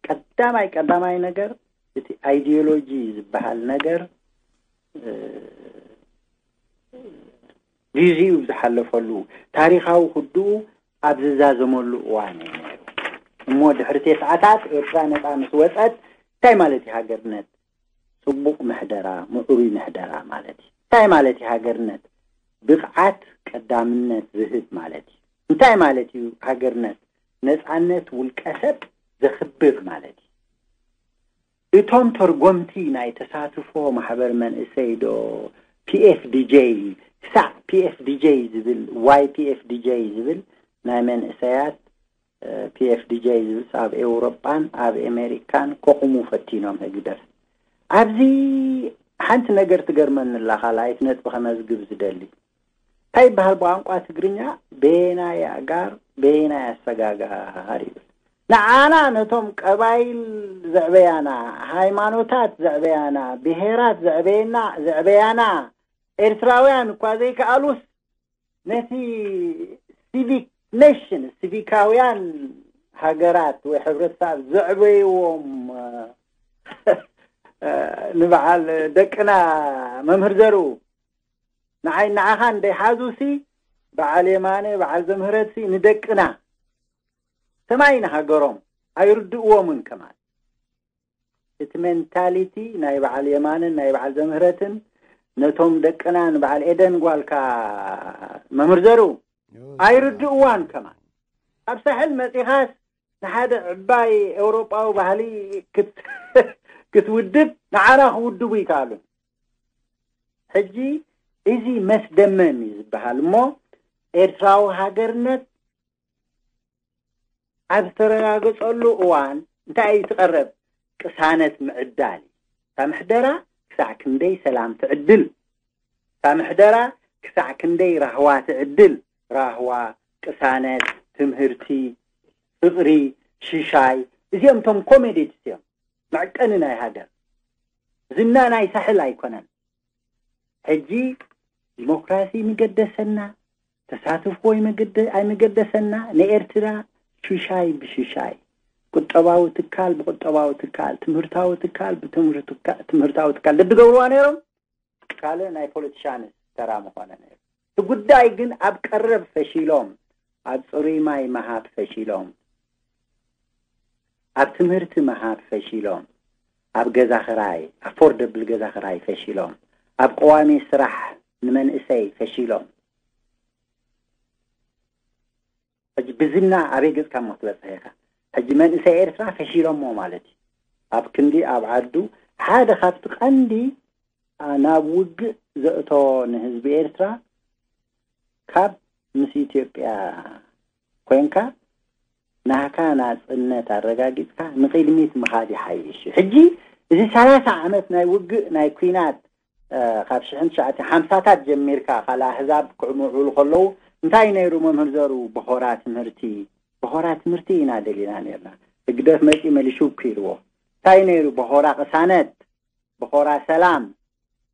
ቀዳማይ ቀዳማይ ነገር እቲ ኣይዲዮሎጂ ዝበሃል ነገር ግዜኡ ዝሓለፈሉ ታሪኻዊ ክድኡ ኣብ ዝዛዘመሉ እዋን እዩ ነይሩ። እሞ ድሕሪ ቴስዓታት ኤርትራ ነፃ ምስ ወፀት እንታይ ማለት እዩ ሃገርነት? ፅቡቕ ምሕደራ፣ ምዕሩይ ምሕደራ ማለት እዩ። እንታይ ማለት እዩ ሃገርነት? ብቕዓት ቀዳምነት ዝህብ ማለት እዩ። እንታይ ማለት እዩ ሃገርነት? ነፃነት ውልቀ ሰብ ዘኽብር ማለት እዩ። እቶም ተርጎምቲ ናይ ተሳትፎ ማሕበር መንእሰይ ዶ ፒኤፍዲጄ ክሳዕ ፒኤፍዲጄ ዝብል ዋይ ፒኤፍዲጄ ዝብል ናይ መንእሰያት ፒኤፍዲጄ ዝብል ኣብ ኤውሮጳን ኣብ ኣሜሪካን ከቑሙ ፈቲኖም ህግደፍ። ኣብዚ ሓንቲ ነገር ትገርመኒ ኣላ፣ ካልኣይቲ ነጥቢ ከመዝግብ ዝደሊ። እንታይ ይበሃል ብቋንቋ ትግርኛ? ቤናይ ኣጋር ቤናይ ኣሰጋጋር ይብል። ንዓና ነቶም ቀባይል ዘዕበያና፣ ሃይማኖታት ዘዕበያና፣ ብሄራት ዘዕበየና ዘዕበያና ኤርትራውያን እኳ ዘይከኣሉስ ነቲ ሲቪክ ኔሽን፣ ሲቪካውያን ሃገራት ወይ ሕብረተሰብ ዘዕበይዎም ንበዓል ደቅና መምህር ዘርኡ ንዓይ ንዓኻ እንደይሓዙሲ በዓል የማነ በዓል ዘምህረትሲ ንደቅና ሰማይ ንሃገሮም ኣይርድእዎምን ከማን። እቲ ሜንታሊቲ ናይ በዓል የማንን ናይ በዓል ዘምህረትን ነቶም ደቅና ንበዓል ኤደን ጓልካ መምህር ዘርኡ ኣይርድእዋን ከማን። ኣብ ሳሕል መጺኻስ ንሓደ ዕባይ ኤውሮጳዊ ባህሊ ክትውድብ ንዓና ክውድቡ ይከኣሉን። ሕጂ እዚ መስደመም እዩ ዝበሃል እሞ ኤርትራዊ ሃገርነት ኣብ ዝተረጋገጸሉ እዋን እንታይ እዩ ትቐረብ? ቅሳነት ምዕዳል እዩ። እታ ምሕደራ ክሳዕ ክንደይ ሰላም ትዕድል? እታ ምሕደራ ክሳዕ ክንደይ ራህዋ ትዕድል? ራህዋ፣ ቅሳነት፣ ትምህርቲ፣ ፍቕሪ፣ ሽሻይ፣ እዚኦም እቶም ኮሜዲትስ እዮም። መዕቀኒ ናይ ሃገር። ዝና ናይ ሳሕል ኣይኮነን። ሕጂ ዲሞክራሲ ይምገደሰና፣ ተሳትፎ ይመገደ-፣ ኣይመገደሰና፣ ንኤርትራ ሽሻይ ብሽሻይ፣ ቁጠባዊ ትካል ብቁጠባዊ ትካል፣ ትምህርታዊ ትካል ብትምህርትካ-፣ ትምህርታዊ ትካል ደድገብርዋ ነይሮም። ካልእ ናይ ፖለቲሻንስ ተራ ምኾነ ነይሩ። እቲ ጉዳይ ግን ኣብ ቀረብ ፈሺሎም፣ ኣብ ጽሩይ ማይ ምሃብ ፈሺሎም፣ ኣብ ትምህርቲ ምሃብ ፈሺሎም፣ ኣብ ገዛ ክራይ፣ ኣፎርደብል ገዛ ክራይ ፈሺሎም፣ ኣብ ቀዋሚ ስራሕ ንመንእሰይ ፈሺሎም። ሕጂ ብዝና ኣበይ ገጽካ እሞ ክትበጽሕ ኢኻ? ሕጂ መንእሰይ ኤርትራ ፈሺሎሞ ማለት እዩ። ኣብ ክንዲ ኣብ ዓዱ ሓደ ካብቲ ቀንዲ፣ ኣ፣ ናብ ውግእ ዘእቶ ንህዝቢ ኤርትራ ካብ ምስ ኢትዮጵያ ኮንካ ናህካ ናጽነት ኣረጋጊጽካ ንቕድሚት ምኻድ ይሓይሽ እዩ። ሕጂ እዚ ሰላሳ ዓመት ናይ ውግእ፣ ናይ ኲናት፣ እ፣ ካብ ሽሕን ትሽዓተ ሓምሳታት ጀሚርካ ካልእ ኣህዛብ ክዕምዕብሉ ከለዉ እንታይ ነይሩ መምህር ዘሩ? በኾራ ትምህርቲ፣ በኾራ ትምህርቲ ኢና ደሊና ነይርና። ህግደፍ መጺኡ መሊሹ እኮ ኢልዎ። እንታይ ነይሩ? በኾራ ቅሳነት፣ በኾራ ሰላም፣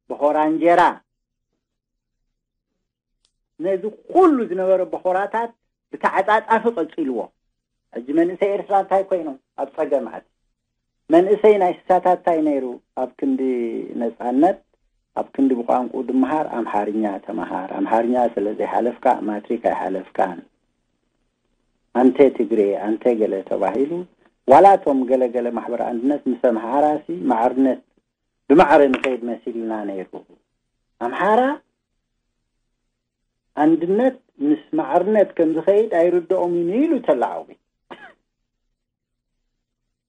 በኾራ እንጀራ። ነዚ ኩሉ ዝነበረ በኾራታት ብተዓጻጻፊ ቀጺልዎ። ሕጂ መንእሰይ ኤርትራ እንታይ ኮይኖም ኣብ ጸገም ኣትዩ? መንእሰይ ናይ ስሳታት እንታይ ነይሩ? ኣብ ክንዲ ነጻነት፣ ኣብ ክንዲ ብቋንቁ ድመሃር ኣምሓርኛ ተመሃር። ኣምሓርኛ ስለ ዘይሓለፍካ ማትሪክ ኣይሓለፍካን። ኣንተ ትግሬ፣ ኣንተ ገለ ተባሂሉ፣ ዋላ እቶም ገለ ገለ ማሕበር ኣንድነት ምስ ኣምሓራሲ ማዕርነት ብማዕረ ንኸይድ መሲልና ነይሩ። ኣምሓራ ኣንድነት ምስ ማዕርነት ከም ዝኸይድ ኣይርድኦምን እዩ ኢሉ ተለዓውቢ።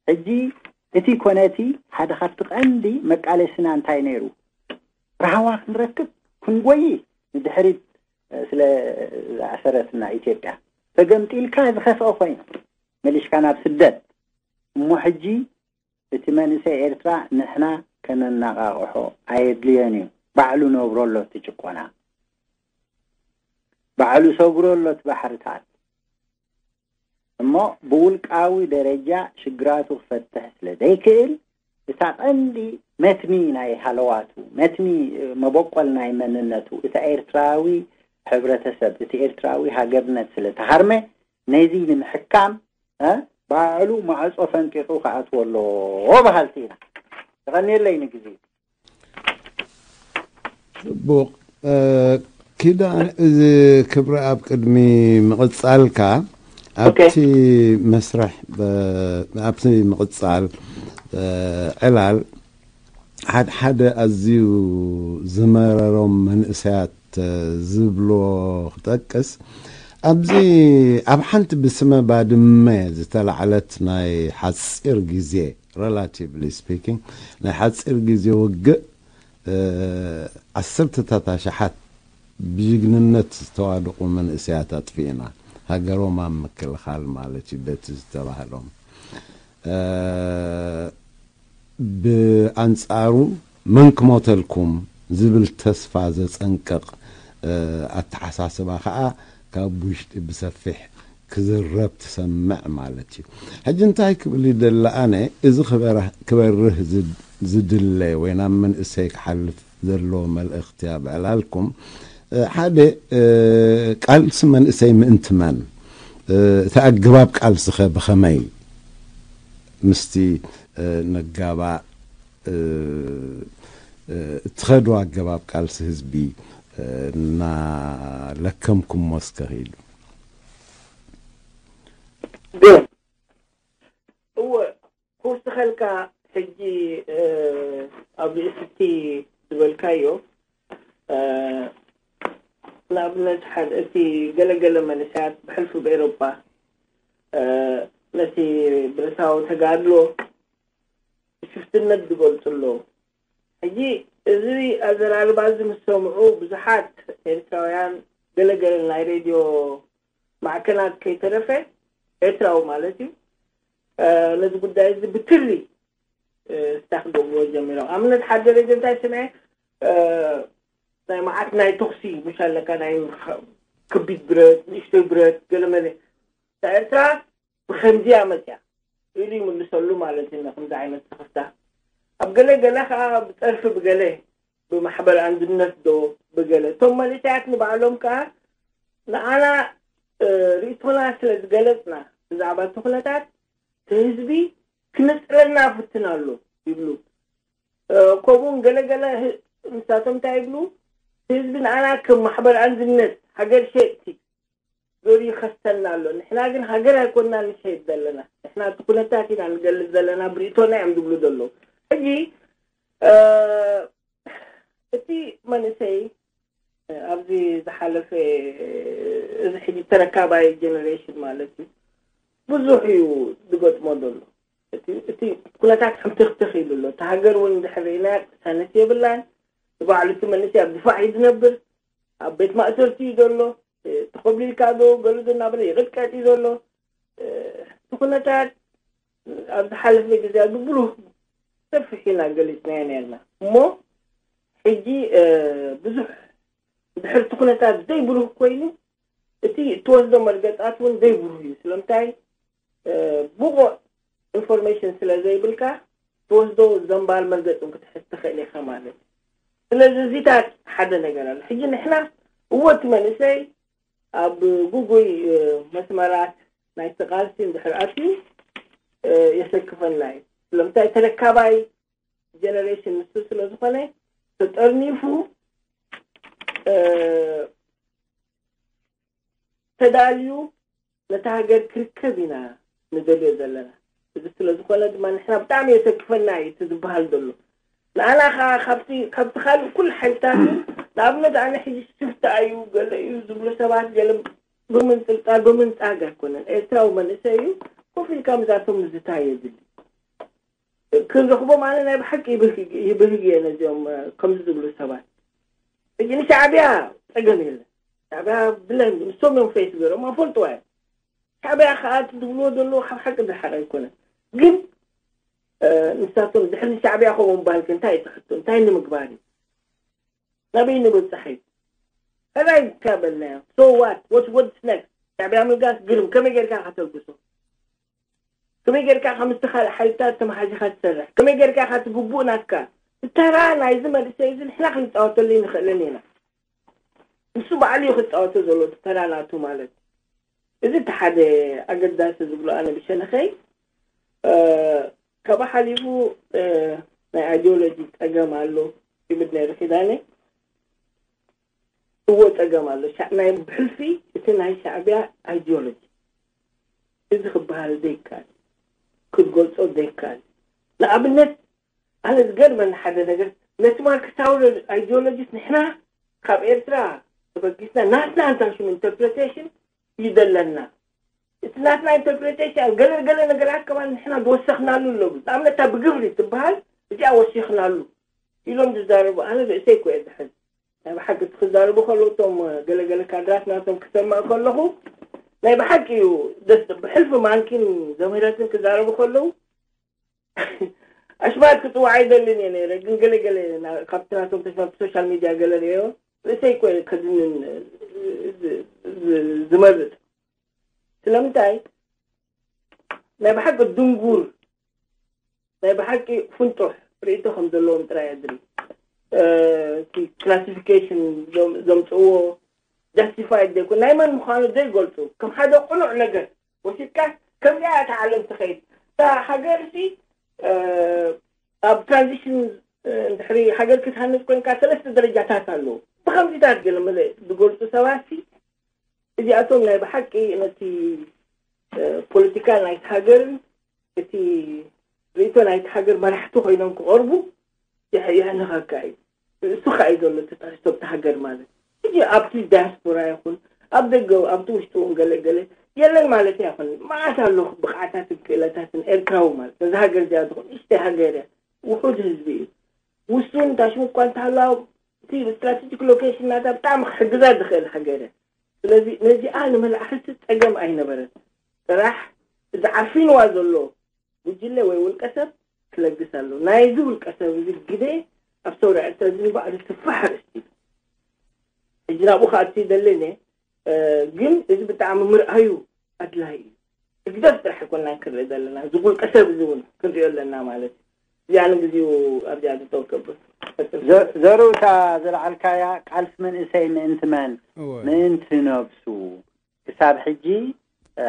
ሕጂ እቲ ኮነ እቲ ሓደ ካብቲ ቀንዲ መቃለስና እንታይ ነይሩ? ራህዋ ክንረክብ፣ ክንጎይ፣ ንድሕሪት፣ እ፣ ስለ ዝኣሰረትና ኢትዮጵያ። ተገምጢልካ ዝኸፍአ ኮይኑ፣ መሊሽካ ናብ ስደት። እሞ ሕጂ እቲ መንእሰይ ኤርትራ ንሕና ከነነቓቕሖ ኣየድልዮን እዩ። ባዕሉ ነብሮ ኣሎ እቲ ጭቆና። ባዕሉ ሰጉሮ ኣሎ እቲ ባሕርታት። እሞ ብውልቃዊ ደረጃ ሽግራቱ ክፈትሕ ስለ ዘይክእል፣ እታ ቀንዲ መትኒ ናይ ሃለዋቱ፣ መትኒ መበቆል ናይ መንነቱ፣ እታ ኤርትራዊ ሕብረተሰብ፣ እቲ ኤርትራዊ ሃገርነት ስለ ተሃርመ፣ ነዚ ንምሕካም፣ እ፣ ባዕሉ ማዕጾ ፈንቂቑ ክኣትዎ ኣለዎ በሃልቲ ኢና። የቐንየለይ ንግዜ። ጽቡቕ። እ፣ ኪዳን፣ እዚ ክብሪ ኣብ ቅድሚ ምቕጻልካ፣ ኦኬ። ኣብቲ መስርሕ፣ እ፣ ኣብቲ ምቕጻል፣ እ፣ ዕላል፣ ሓደ ሓደ ኣዝዩ ዝመረሮም መንእሰያት፣ እ፣ ዝብሎ ክጠቅስ፣ ኣብዚ ኣብ ሓንቲ ብስመ ባድመ ዝተላዕለት ናይ ሓጺር ግዜ፣ relatively speaking፣ ናይ ሓጺር ግዜ ውግእ፣ እ፣ ዓሰርተታት ኣሽሓት ብጅግንነት ዝተዋደቑ መንእሰያት ኣጥፊእና፣ ሃገሮም ኣብ ምክልኻል ማለት እዩ፣ በቲ ዝተባህሎም። እ፣ ብኣንጻሩ መን ክሞተልኩም ዝብል ተስፋ ዘጸንቅቕ፣ እ፣ ኣተሓሳስባ ከኣ ካብ ውሽጢ ብሰፊሕ ክዝረብ ትሰምዕ ማለት እዩ። ሕጂ እንታይ ክብል ይደሊ ኣነ፣ እዚ ክበራ-፣ ክበርህ ዝድ-፣ ዝድለ ወይ ናብ መንእሰይ ክሓልፍ ዘለዎ መልእኽቲ ኣብ ዕላልኩም፣ እ፣ ሓደ፣ እ፣ ቃልሲ መንእሰይ ምእንቲ መን፣ እ፣ እቲ ኣገባብ ቃልስኸ ብኸመይ ምስቲ፣ እ፣ ነጋባእ፣ እ፣ እ፣ እትኸዱ ኣገባብ ቃልሲ ህዝቢ፣ እ፣ እናለከምኩሞ እስከ ኺዱ። ግን እወ፣ ክውስኸልካ ሕጂ፣ እ፣ ኣብ ርእሲ እቲ ዝበልካዮ፣ እ፣ ንኣብነት ሓደ እቲ ገለገለ መንእሰያት ብሕልፊ ብኤሮጳ፣ እ፣ ነቲ ብረታዊ ተጋድሎ ሽፍትነት ዝገልጹ ኣለዉ። ሕጂ እዚ ኣዘራርባ እዚ ምስ ሰምዑ ብዙሓት ኤርትራውያን ገለገለ ናይ ሬድዮ ማዕከናት ከይተረፈ ኤርትራዊ ማለት እዩ፣ እ፣ ነዚ ጉዳይ እዚ ብትሪ፣ እ፣ ስታክ ክገብርዎ ጀሚሮም። ኣብነት ሓደ ሬድዮ እንታይ ስምዐ፣ እ፣ ናይ መዓት ናይ ተኹሲ ምሽ ኣለካ፣ ናይ ከቢድ ብረት፣ ንእሽቶይ ብረት፣ ገለመለ። እታ ኤርትራ ብኸምዚያ መጽያ ኢሉ ይምልሰሉ ማለት እዩ። ከምዚ ዓይነት ስኽፍታ ኣብ ገለ ገለ ከኣ ብጸርፊ ብገለ ብማሕበር ኣንድነት ዶ ብገለ። እቶም መንእሰያት ንባዕሎም ከኣ ንዓና፣ እ፣ ርእይቶና ስለ ዝገለጽና ብዛዕባ እቲ ኩነታት እቲ ህዝቢ ክነጽረልና ፍትን ኣሎ ይብሉ። እ፣ ከምኡውን ገለ ገለ ህ-፣ ንሳቶም እንታይ ይብሉ? ህዝቢ ንዓና ከም ማሕበር ኣንድነት ሃገር ሸየጥቲ ገይሩ ይኸሰልና ኣሎ። ንሕና ግን ሃገር ኣይኮንና ንሸይጥ ዘለና። ንሕና እቲ ኩነታት ኢና ንገልጽ ዘለና፣ ብርእይቶና እዮም ዝብሉ ዘለዉ። ሕጂ፣ እ፣ እቲ መንእሰይ ኣብዚ ዝሓለፈ፣ እዚ ሕጂ ተረካባይ ጀነሬሽን ማለት እዩ፣ ብዙሕ እዩ ዝገጥሞ ዘሎ። እቲ፣ እቲ ኩነታት ሕምትኽትኽ ኢሉ ኣሎ። እታ ሃገር እውን እንድሕር ርኢናያ ቅሳነት የብላን። ንባዕሉ እቲ መንእሰይ ኣብ ድፋዕ እዩ ዝነብር፣ ኣብ ቤት ማእሰርቲ እዩ ዘሎ። ተኾብሊልካ ዶ ገሉ ዶ እናበለ ይቕጥቀጥ እዩ ዘሎ። እቲ ኩነታት ኣብ ዝሓለፈ ግዜ ብብሩህ ሰፊሕ ኢና ገሊጽናዮ ነርና። እሞ ሕጂ፣ እ፣ ብዙሕ ድሕርቲ ኩነታት ዘይብሩህ ኮይኑ፣ እቲ እትወስዶ መርገጻት እውን ዘይብሩህ እዩ። ስለምንታይ? እ፣ ብቑዕ ኢንፎርሜሽን ስለ ዘይብልካ፣ ትወስዶ ዘንባል መርገጽ እውን ክትሕዝ ትኽእል ኢኻ ማለት እዩ። ስለዚ እዚታት ሓደ ነገር ኣሎ። ሕጂ ንሕና እወ እቲ መንእሰይ ኣብ ጉጉይ፣ እ፣ መስመራት ናይቲ ቃልሲ እንድሕር ኣትዩ፣ እ፣ የሰክፈና እዩ። ስለምንታይ? ተረካባይ ጀነሬሽን ንሱ ስለ ዝኾነ፣ ተጠርኒፉ፣ እ፣ ተዳልዩ ነታ ሃገር ክርከብ ኢና ንደልዮ ዘለና። እዚ ስለ ዝኾነ ድማ ንሕና ብጣዕሚ የሰክፈና እዩ እቲ ዝበሃል ዘሎ። ንኣና ኸዓ ካብቲ፣ ካብቲ ካልእ ኩሉ ሓይልታት እዩ። ንኣብነት ኣነ ሕጂ ሽፍታ እዩ፣ ገለ እዩ ዝብሉ ሰባት ገለ ብምንጥልጣል፣ ብምንጻግ ኣይኮነን። ኤርትራዊ መንእሰይ እዩ፣ ኮፍ ኢልካ ምስኣቶም ምዝታይ የድሊ። ክንረኽቦም ኣነ ናይ ብሓቂ ይብህግ፣ ይብህግ እየ ነዚኦም፣ እ፣ ከምዚ ዝብሉ ሰባት። ሕጂ ንሻዕብያ ጸገም የለን። ሻዕብያ ብለን ንሶም እዮም ፌስ ገይሮም፣ ኣፈልጥዋ እዮም። ሻዕብያ ኸዓ እቲ ዝብልዎ ዘለዉ ካብ ሓቂ ዝረሓቐ ኣይኮነን። ግን፣ እ፣ ንሳቶም ድሕሪ ሻዕብያ ከምኡ ምባልከ እንታይ እዩ እቲ ሕቶ? እንታይ ንምግባር እዩ? ናበይ ንብጻሕ እዩ? ከላይ ብቻ በልናዮ። So what? What, what's next? ሻዕብያ ምልጋስ ግርም። ከመይ ጌርካ ከተልግሶ? ከመይ ጌርካ ካብ ምስትኻል ሓይልታት ተመሓዚኻ ትሰርሕ? ከመይ ጌርካ ካብቲ ግቡእ ናትካ? እቲ ተራ ናይዚ መንእሰይ እዚ ንሕና ክንጻወተሉ ኣይንኽእልን ኢና። ንሱ ባዕሉ እዩ ክጻወቶ ዘሎ፣ እቲ ተራ ናቱ ማለት። እዚ እቲ ሓደ ኣገዳሲ ዝብሎ ኣነ ብሸነኸይ። እ፣ ካብኡ ሓሊፉ፣ እ፣ ናይ ኣይዲዮሎጂ ጸገም ኣሎ ይብል ነይሩ ኪዳነ። እዎ ጸገም ኣሎ። ሻ-፣ ናይ ብሕልፊ እቲ ናይ ሻዕብያ ኣይዲዮሎጂ እዚ ክበሃል ዘይከኣል፣ ክትገልጾ ዘይከኣል። ንኣብነት ኣነ ዝገርመኒ ሓደ ነገር፣ ነቲ ማርክሳዊ ኣይዲዮሎጂስ ንሕና ካብ ኤርትራ ተበጊስና ናትና እንታሽም ኢንተርፕሬቴሽን እዩ ዘለና። እቲ ናትና ኢንተርፕሬቴሽን ኣብ ገለ ገለ ነገራት ከማን ንሕና ዝወሰኽናሉ ኣሎ። ንኣብነት እታ ብግብሪ ትበሃል እዚኣ ወሲኽናሉ ኢሎም ዝዛረቡ፣ ኣነ ርእሰይ እኮ እየ ዝሕዝ። ናይ ብሓቂ እቲ ክዛረቡ ከለዉ እቶም ገለ ገለ ካድራት ናቶም ክሰምዕ ከለኹ ናይ ብሓቂ እዩ ደስ፣ ብሕልፊ ማንኪን ዘምህረትን ክዛረቡ ከለዉ ኣሽማት ክጽውዓ ኣይደልን እየ ነይረ፣ ግን ገለ ገለ ና-፣ ካብቲ ናቶም ተሽማ-፣ ሶሻል ሚድያ ገለ ርእዮ ርእሰይ እኮ እየ ከድንን ዝ-፣ ዝ-፣ ዝመርጽ። ስለምንታይ? ናይ ብሓቂ ድንጉር፣ ናይ ብሓቂ ፍንጡሕ ርእይቶ ከም ዘለዎም ጥራይ ኣድሪ። እ፣ እቲ ክላሲፊኬሽን ዘም-፣ ዘምጽእዎ ጃስቲፋይድ ዘይኮን፣ ናይ መን ምዃኑ ዘይገልጹ፣ ከም ሓደ ቅኑዕ ነገር ወሲድካ፣ ከምዚኣ እያ እታ ዓለም ትኸይድ። እታ ሃገር ሲ፣ እ፣ ኣብ ትራንዚሽን፣ እ፣ እንድሕሪ ሃገር ክትሃንጽ ኮንካ፣ ሰለስተ ደረጃታት ኣለዉ። ብኸምዚታት ገለ መለ ዝገልጹ ሰባት ሲ፣ እዚኣቶም ናይ ብሓቂ ነቲ፣ እ፣ ፖለቲካ ናይቲ ሃገርን እቲ ርእይቶ ናይቲ ሃገር መራሕቲ ኮይኖም ክቐርቡ ይሕ-፣ ይሕንኸካ እዩ። እሱ ኸኣ እዩ ዘሎ እቲ ትሕዝቶ እቲ ሃገር ማለት። ሕጂ ኣብቲ ዳያስፖራ ይኹን ኣብ ደገ፣ ኣብቲ ውሽጢ እውን ገለ ገለ የለን ማለት ኣይኮነን። መዓት ኣሎ ብቕዓታትን ክእለታትን ኤርትራዊ ማለት ነዚ ሃገር እዚኣ ዝኾን ንእሽተይ ሃገር እያ፣ ውሑድ ህዝቢ እዩ። ውሱን ታሽሙ እኳ እንተሃለዋ፣ እቲ ስትራቴጂክ ሎኬሽን ናታ ብጣዕሚ ክሕግዛ ዝኽእል ሃገር እያ። ስለዚ ነዚኣ ንምልዓል እቲ ጸገም ኣይነበረን። ጥራሕ እዚ ዓፊንዋ ዘሎ ጉጅለ ወይ ውልቀ ሰብ ክለግስ ኣሎ። ናይዚ ውልቀ ሰብ እዚ ግደ ኣብ ሰውራ ኤርትራ እዚ ንባዕሉ ስፋሕ ኣርእስቲ እዩ። ሕጂ ናብኡ ክኣቱ ይደልን እየ፣ እ፣ ግን እዚ ብጣዕሚ ምርኣዩ ኣድላይ እዩ። ህግደፍ ጥራሕ ኣይኮንናን ክንርኢ ዘለና፣ እዚ ውልቀ ሰብ እዚ እውን ክንሪኦ ኣለና ማለት እዩ። እዚኣ ንግዚኡ ኣብዚኣ ዝጠው ከብል። ዘ-፣ ዘሩ፣ እታ ዘልዓልካያ ቃልሲ መንእሰይ ምእንቲ መን? እወ። ምእንቲ ነብሱ። ክሳብ ሕጂ፣ እ፣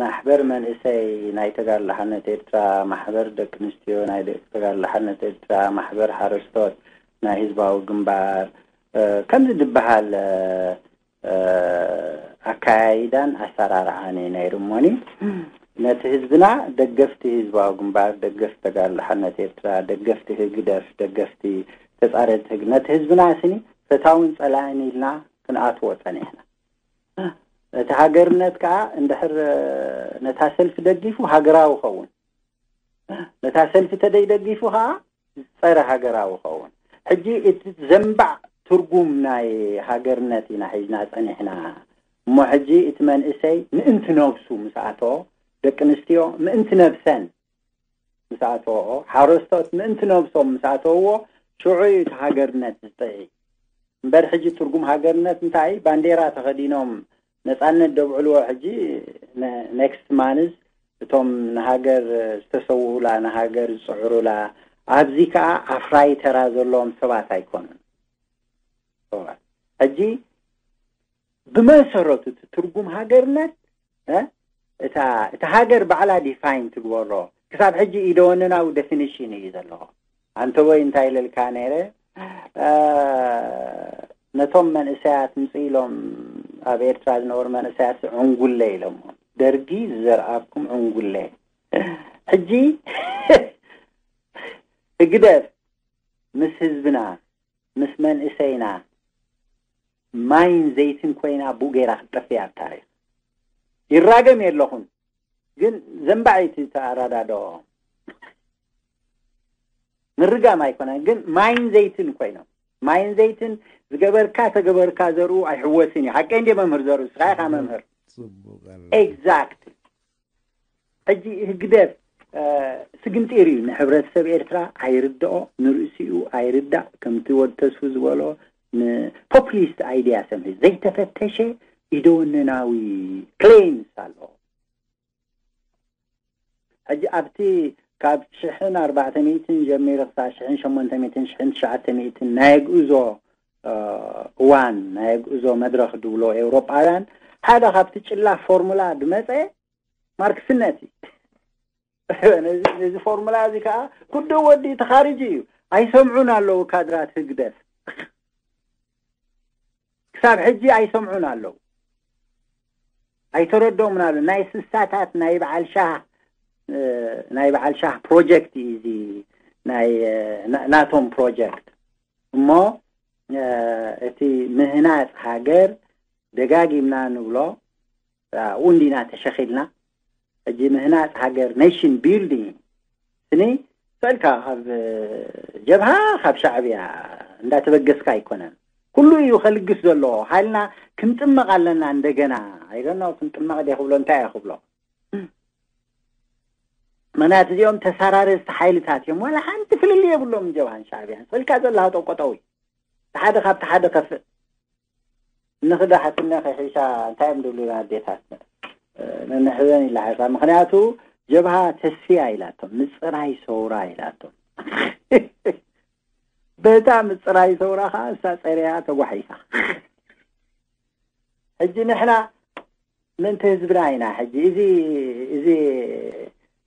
ማሕበር መንእሰይ ናይ ተጋድሎ ሓርነት ኤርትራ፣ ማሕበር ደቂ ኣንስትዮ ናይ ደ-፣ ተጋድሎ ሓርነት ኤርትራ፣ ማሕበር ሓረስቶት ናይ ህዝባዊ ግንባር፣ እ፣ ከምዚ ዝበሃል፣ እ፣ እ፣ ኣካያይዳን ኣሰራርዓን እዩ ነይሩ እሞኒ፣ ነቲ ህዝብና ደገፍቲ ህዝባዊ ግንባር፣ ደገፍቲ ተጋድሎ ሓርነት ኤርትራ፣ ደገፍቲ ህግደፍ፣ ደገፍቲ ተጻረርቲ ህግ-፣ ነቲ ህዝብና ስኒ ፈታውን ጸላእን ኢልና ክንኣትዎ ጸኒሕና። እቲ ሃገርነት ከኣ እንድሕር ነታ ሰልፊ ደጊፉ ሃገራዊ ኸውን፣ ነታ ሰልፊ ተደይደጊፉ ከኣ ጸረ ሃገራዊ ኸውን። ሕጂ እቲ ዘንባዕ ትርጉም ናይ ሃገርነት ኢና ሒዝና ጸኒሕና። እሞ ሕጂ እቲ መንእሰይ ምእንቲ ነብሱ ምስ ኣተዎ፣ ደቂ ኣንስትዮ ምእንቲ ነብሰን ምስ ኣተወኦ፣ ሓረስቶት ምእንቲ ነብሶም ምስ ኣተውዎ፣ ሽዑ እዩ እቲ ሃገርነት ዝጥዒ። እምበር ሕጂ ትርጉም ሃገርነት እንታይ? ባንዴራ ተኸዲኖም ነጻነት ደብዕልዎ። ሕጂ ነ-፣ ኔክስት ማንዝ እቶም ንሃገር ዝተሰውኡላ፣ ንሃገር ዝጽዕሩላ፣ ኣብዚ ከኣ ኣፍራዪ ተራ ዘለዎም ሰባት ኣይኮኑን። ሕጂ ብመሰረቱ እቲ ትርጉም ሃገርነት፣ እ፣ እታ፣ እታ ሃገር ባዕላ ዲፋይን ትግበሮ። ክሳብ ሕጂ ኢደወነናዊ ዴፊኒሽን እዩ ዘለዎ። ኣንተ ወይ እንታይ ኢለልካ ነይረ? እ፣ ነቶም መንእሰያት ምጽእ ኢሎም ኣብ ኤርትራ ዝነበሩ መንእሰያት ዕንጉለ ኢሎምዎም። ደርጊ ዝዘርኣኩም ዕንጉለ። ሕጂ ህግደፍ ምስ ህዝብና፣ ምስ መንእሰይና ማይን ዘይትን ኮይና ብኡ ገይራ ክትጠፍእ ኣብ ታሪኽ። ይራገም የለኹን፣ ግን ዘንባዕ እዩ እቲ ኣረዳድኦ። ምርጋም ኣይኮነን፣ ግን ማይን ዘይትን ኮይኖም። ማይን ዘይትን ዝገበርካ ተገበርካ ዘርኡ ኣይሕወስን እዩ። ሓቀይ እንደ መምህር ዘርኡ፣ እስኻ ኢኻ መምህር። ጽቡቕ ኣረ። ኤግዛክት። ሕጂ ህግደፍ፣ እ፣ ስግንጢር እዩ። ንሕብረተሰብ ኤርትራ ኣይርድኦ፣ ንርእሲኡ ኣይርዳእ። ከምቲ ወዲ ተስፉ ዝበሎ፣ ንፖፕሊስት ኣይድያ ሰምሒ ዘይተፈተሸ ኢደወነናዊ ክሌምስ ኣሎ። ሕጂ ኣብቲ ካብ ሽሕን ኣርባዕተ ሚእትን ጀሚሩ ክሳብ ሽሕን ሸሞንተ ሚእትን ሽሕን ትሽዓተ ሚእትን ናይ ግእዞ እዋን ናይ ግእዞ መድረኽ ድብሎ ኤውሮጳውያን ሓደ ካብቲ ጭላ ፎርሙላ ድመፀ ማርክስነት እዩ። ነዚ ፎርሙላ እዚ ከዓ ኩዱ ወዲ ተኻርጂ እዩ። ኣይሰምዑን ኣለዉ ካድራት ህግደፍ ክሳብ ሕጂ ኣይሰምዑን ኣለዉ። ኣይተረዶምን ኣሎ ናይ ስሳታት ናይ በዓል ሻህ ናይ በዓል ሻህ ፕሮጀክት እዩ እዚ ናይ ናቶም ፕሮጀክት እሞ እቲ ምህናፅ ሃገር ደጋጊምና ንብሎ ኣብኡ እንዲና ተሸኺልና። ሕጂ ምህናፅ ሃገር ኔሽን ቢልዲንግ ስኒ ስእልካ ካብ ጀብሃ ካብ ሻዕብያ እንዳተበገስካ ኣይኮነን። ኩሉ እዩ ከልግስ ዘለዎ። ሓይልና ክንጥመቕ ኣለና እንደገና። ኣይደናው ክንጥመቕ ደ ክብሎ እንታይ እየ ክብሎ? ምክንያቱ እዚኦም ተሰራረዝቲ ሓይልታት እዮም። ዋላ ሓንቲ ፍልልይ የብሎም ጀብሃን ሻዕብያን። ስእልካ ዘለካ ጠቆጠዊ ሓደ ካብቲ ሓደ ከፍእ እንኽዳ ሓትነ ከሒሻ እንታይ እዮም ድብሉ ኣዴታት ነንሕዘን ኢላ ሓይፋ ምክንያቱ ጀብሃ ተስፊያ ኢላቶም ምፅራይ ሰውራ ኢላቶም በታ ምፅራይ ሰውራ ከዓ እሳ ፀርያ ተጓሒፋ ሕጂ ንሕና ምእንቲ ህዝብና ኢና ሕጂ እዚ እዚ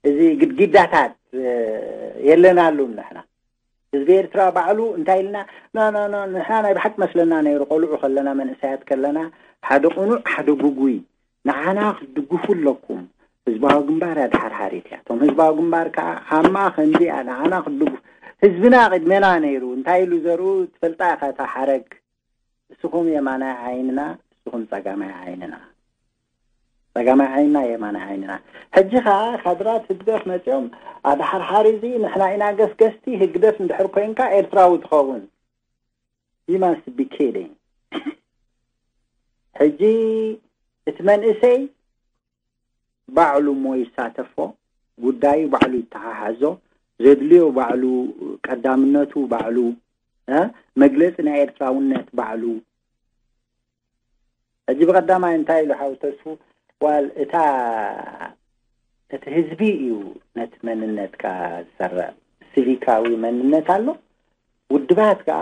እዚ ግድጊዳታት የለናሉን ንሕና ህዝቢ ኤርትራ ባዕሉ እንታይ ኢልና ንሕና ናይ ብሓቂ መስለና ነይሩ ቆልዑ ከለና መንእሰያት ከለና ሓደ ቁኑዕ ሓደ ጉጉይ ንዓና ክትድግፉ ኣለኩም ህዝባዊ ግንባር ኣድሓርሓሪት እያ እቶም ህዝባዊ ግንባር ከዓ ዓማ ከምዚኣ ንዓና ክትድግፉ ህዝብና ቅድሜና ነይሩ እንታይ ኢሉ ዘርኡ ትፈልጣ ኢኻ እታ ሓረግ እስኹም የማናይ ዓይንና እስኹም ጸጋማይ ዓይንና ጸጋማይ ዓይንና የማናይ ዓይንና ሕጂ ኸዓ ካድራት ህግደፍ መጺኦም ኣድሓርሓሪ እዚ ንሕና ኢና ገስገስቲ ህግደፍ እንድሕር ኮይንካ ኤርትራዊ ትኸውን you must be kidding ሕጂ እቲ መንእሰይ ባዕሉ እሞ ይሳተፎ ጉዳዩ ባዕሉ ይተሓሓዞ ዘድልዮ ባዕሉ ቀዳምነቱ ባዕሉ መግለፂ ናይ ኤርትራውነት ባዕሉ ሕጂ ብቀዳማይ እንታይ ኢሉ ሓው ተስፉ ዋል እታ እቲ ህዝቢ እዩ ነቲ መንነትካ ዝሰርዕ ሲቪካዊ መንነት ኣሎ ውድባት ከዓ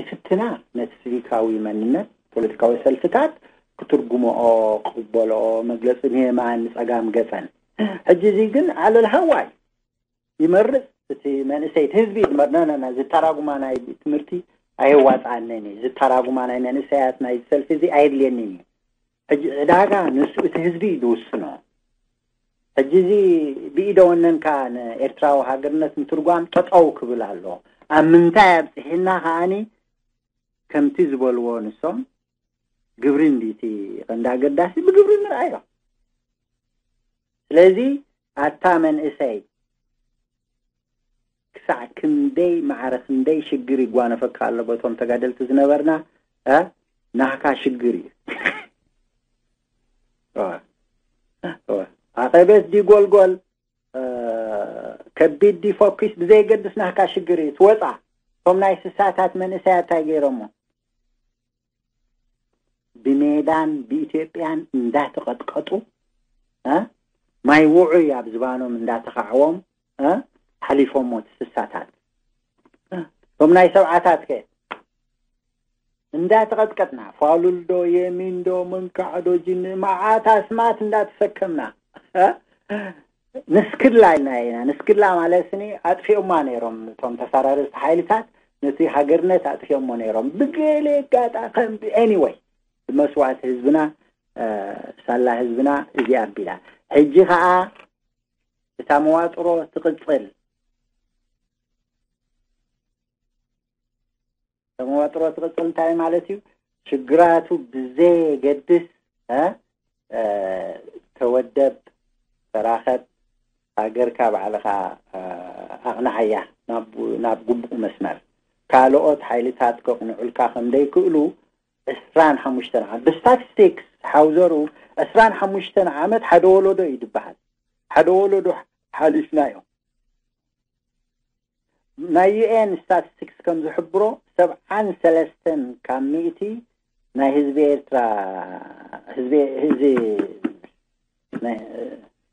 ይፍትና ነቲ ሲቪካዊ መንነት ፖለቲካዊ ሰልፍታት ክትርጉመኦ ክቕበልኦ መግለፂ ንየማን ንፀጋም ገፀን ሕጂ እዚ ግን ዓለል ሃዋይ ይመርፅ እቲ መንእሰይ እቲ ህዝቢ ይመርነነና ዝተራጉማ ናይ ትምህርቲ ኣየዋፅኣንን እዩ ዝተራጉማ ናይ መንእሰያት ናይ ሰልፊ እዚ ኣየድልየንን እዩ ሕጂ ዕዳጋ ንሱ እቲ ህዝቢ እዩ ዝውስኖ ሕጂ እዚ ብኢደ ወነንካ ንኤርትራዊ ሃገርነት ምትርጓም ጠጠው ክብል ኣሎ ኣብ ምንታይ ኣብፅሒና ከዓኒ ከምቲ ዝበልዎ ንሶም ግብሪ እንዲቲ ቀንዲ ኣገዳሲ ብግብሪ ንርኣዮ ስለዚ ኣታ መንእሰይ ክሳዕ ክንደይ ማዕረ ክንደይ ሽግር ይጓነፈካ ኣሎ በቶም ተጋደልቲ ዝነበርና ናህካ ሽግር እዩ ኣቐበት ዲጎልጎል ከቢድ ዲፎኪስ ብዘየገድስ ናህካ ሽግር እዩ ትወፃ እቶም ናይ ስሳታት መንእሰያት እንታይ ገይሮሞ ብሜዳን ብኢትዮጵያን እንዳተቐጥቀጡ ማይ ውዑይ ኣብ ዝባኖም እንዳተኻዕዎም ሓሊፎሞ እቲ ስሳታት እቶም ናይ ሰብዓታት ከ እንዳተቐጥቀጥና ፋሉልዶ የሚንዶ መንካዕዶ ጅን መዓት ኣስማት እንዳተሰከምና ንስክላ ኢልና ኢና ንስክላ ማለት ስኒ ኣጥፊኦማ ነይሮም እቶም ተፈራረዝቲ ሓይልታት ነቲ ሃገርነት ኣጥፊኦሞ ነይሮም ብገለ ጋጣ ከም anyway መስዋእቲ ህዝብና ሳላ ህዝብና እዚኣ ኣቢላ ሕጂ ከዓ እታ መዋጥሮ ትቕፅል እታ መዋጥሮ ትቕፅል እንታይ ማለት እዩ ሽግራቱ ብዘየገድስ ተወደብ ተራኸብ ሃገርካ ባዕልኻ ኣቕንዓያ ናብ ግቡእ መስመር ካልኦት ሓይልታት ከቕንዑልካ ከም ደይክእሉ ዕስራን ሓሙሽተን ዓመት ብስታቲስቲክስ ሓውዘሩ ዕስራን ሓሙሽተን ዓመት ሓደ ወለዶ እዩ ዝበሃል ሓደ ወለዶ ሓሊፍናዮ ናይ ዩኤን ስታቲስቲክስ ከም ዝሕብሮ ሰብዓን ሰለስተን ካብ ሚእቲ ናይ ህዝቢ ኤርትራ ህዝቢ ህዝቢ ናይ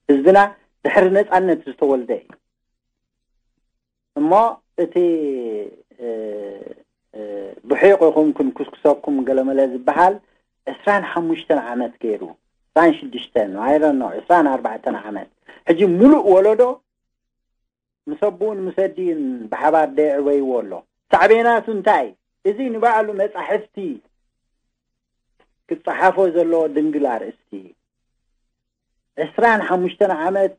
ህዝብና ድሕሪ ነጻነት ዝተወልደ እዩ። እሞ እቲ ብሒቕ ይኹን ክንኩስኩሰኩም ገለመለ ዝበሃል ዕስራን ሓሙሽተን ዓመት ገይሩ፣ ዕስራን ሽዱሽተን፣ I don't know፣ ዕስራን ኣርባዕተን ዓመት። ሕጂ ሙሉእ ወለዶ ምስ ኣቦኡን ምስ ኣዲኡን ብሓባር ደየዕበይዎ ኣሎ። ሳዕቤናቱ እንታይ? እዚ ንባዕሉ መጻሕፍቲ ክጸሓፎ ዘለዎ ድንግል ኣርእስቲ። ዕስራን ሓሙሽተን ዓመት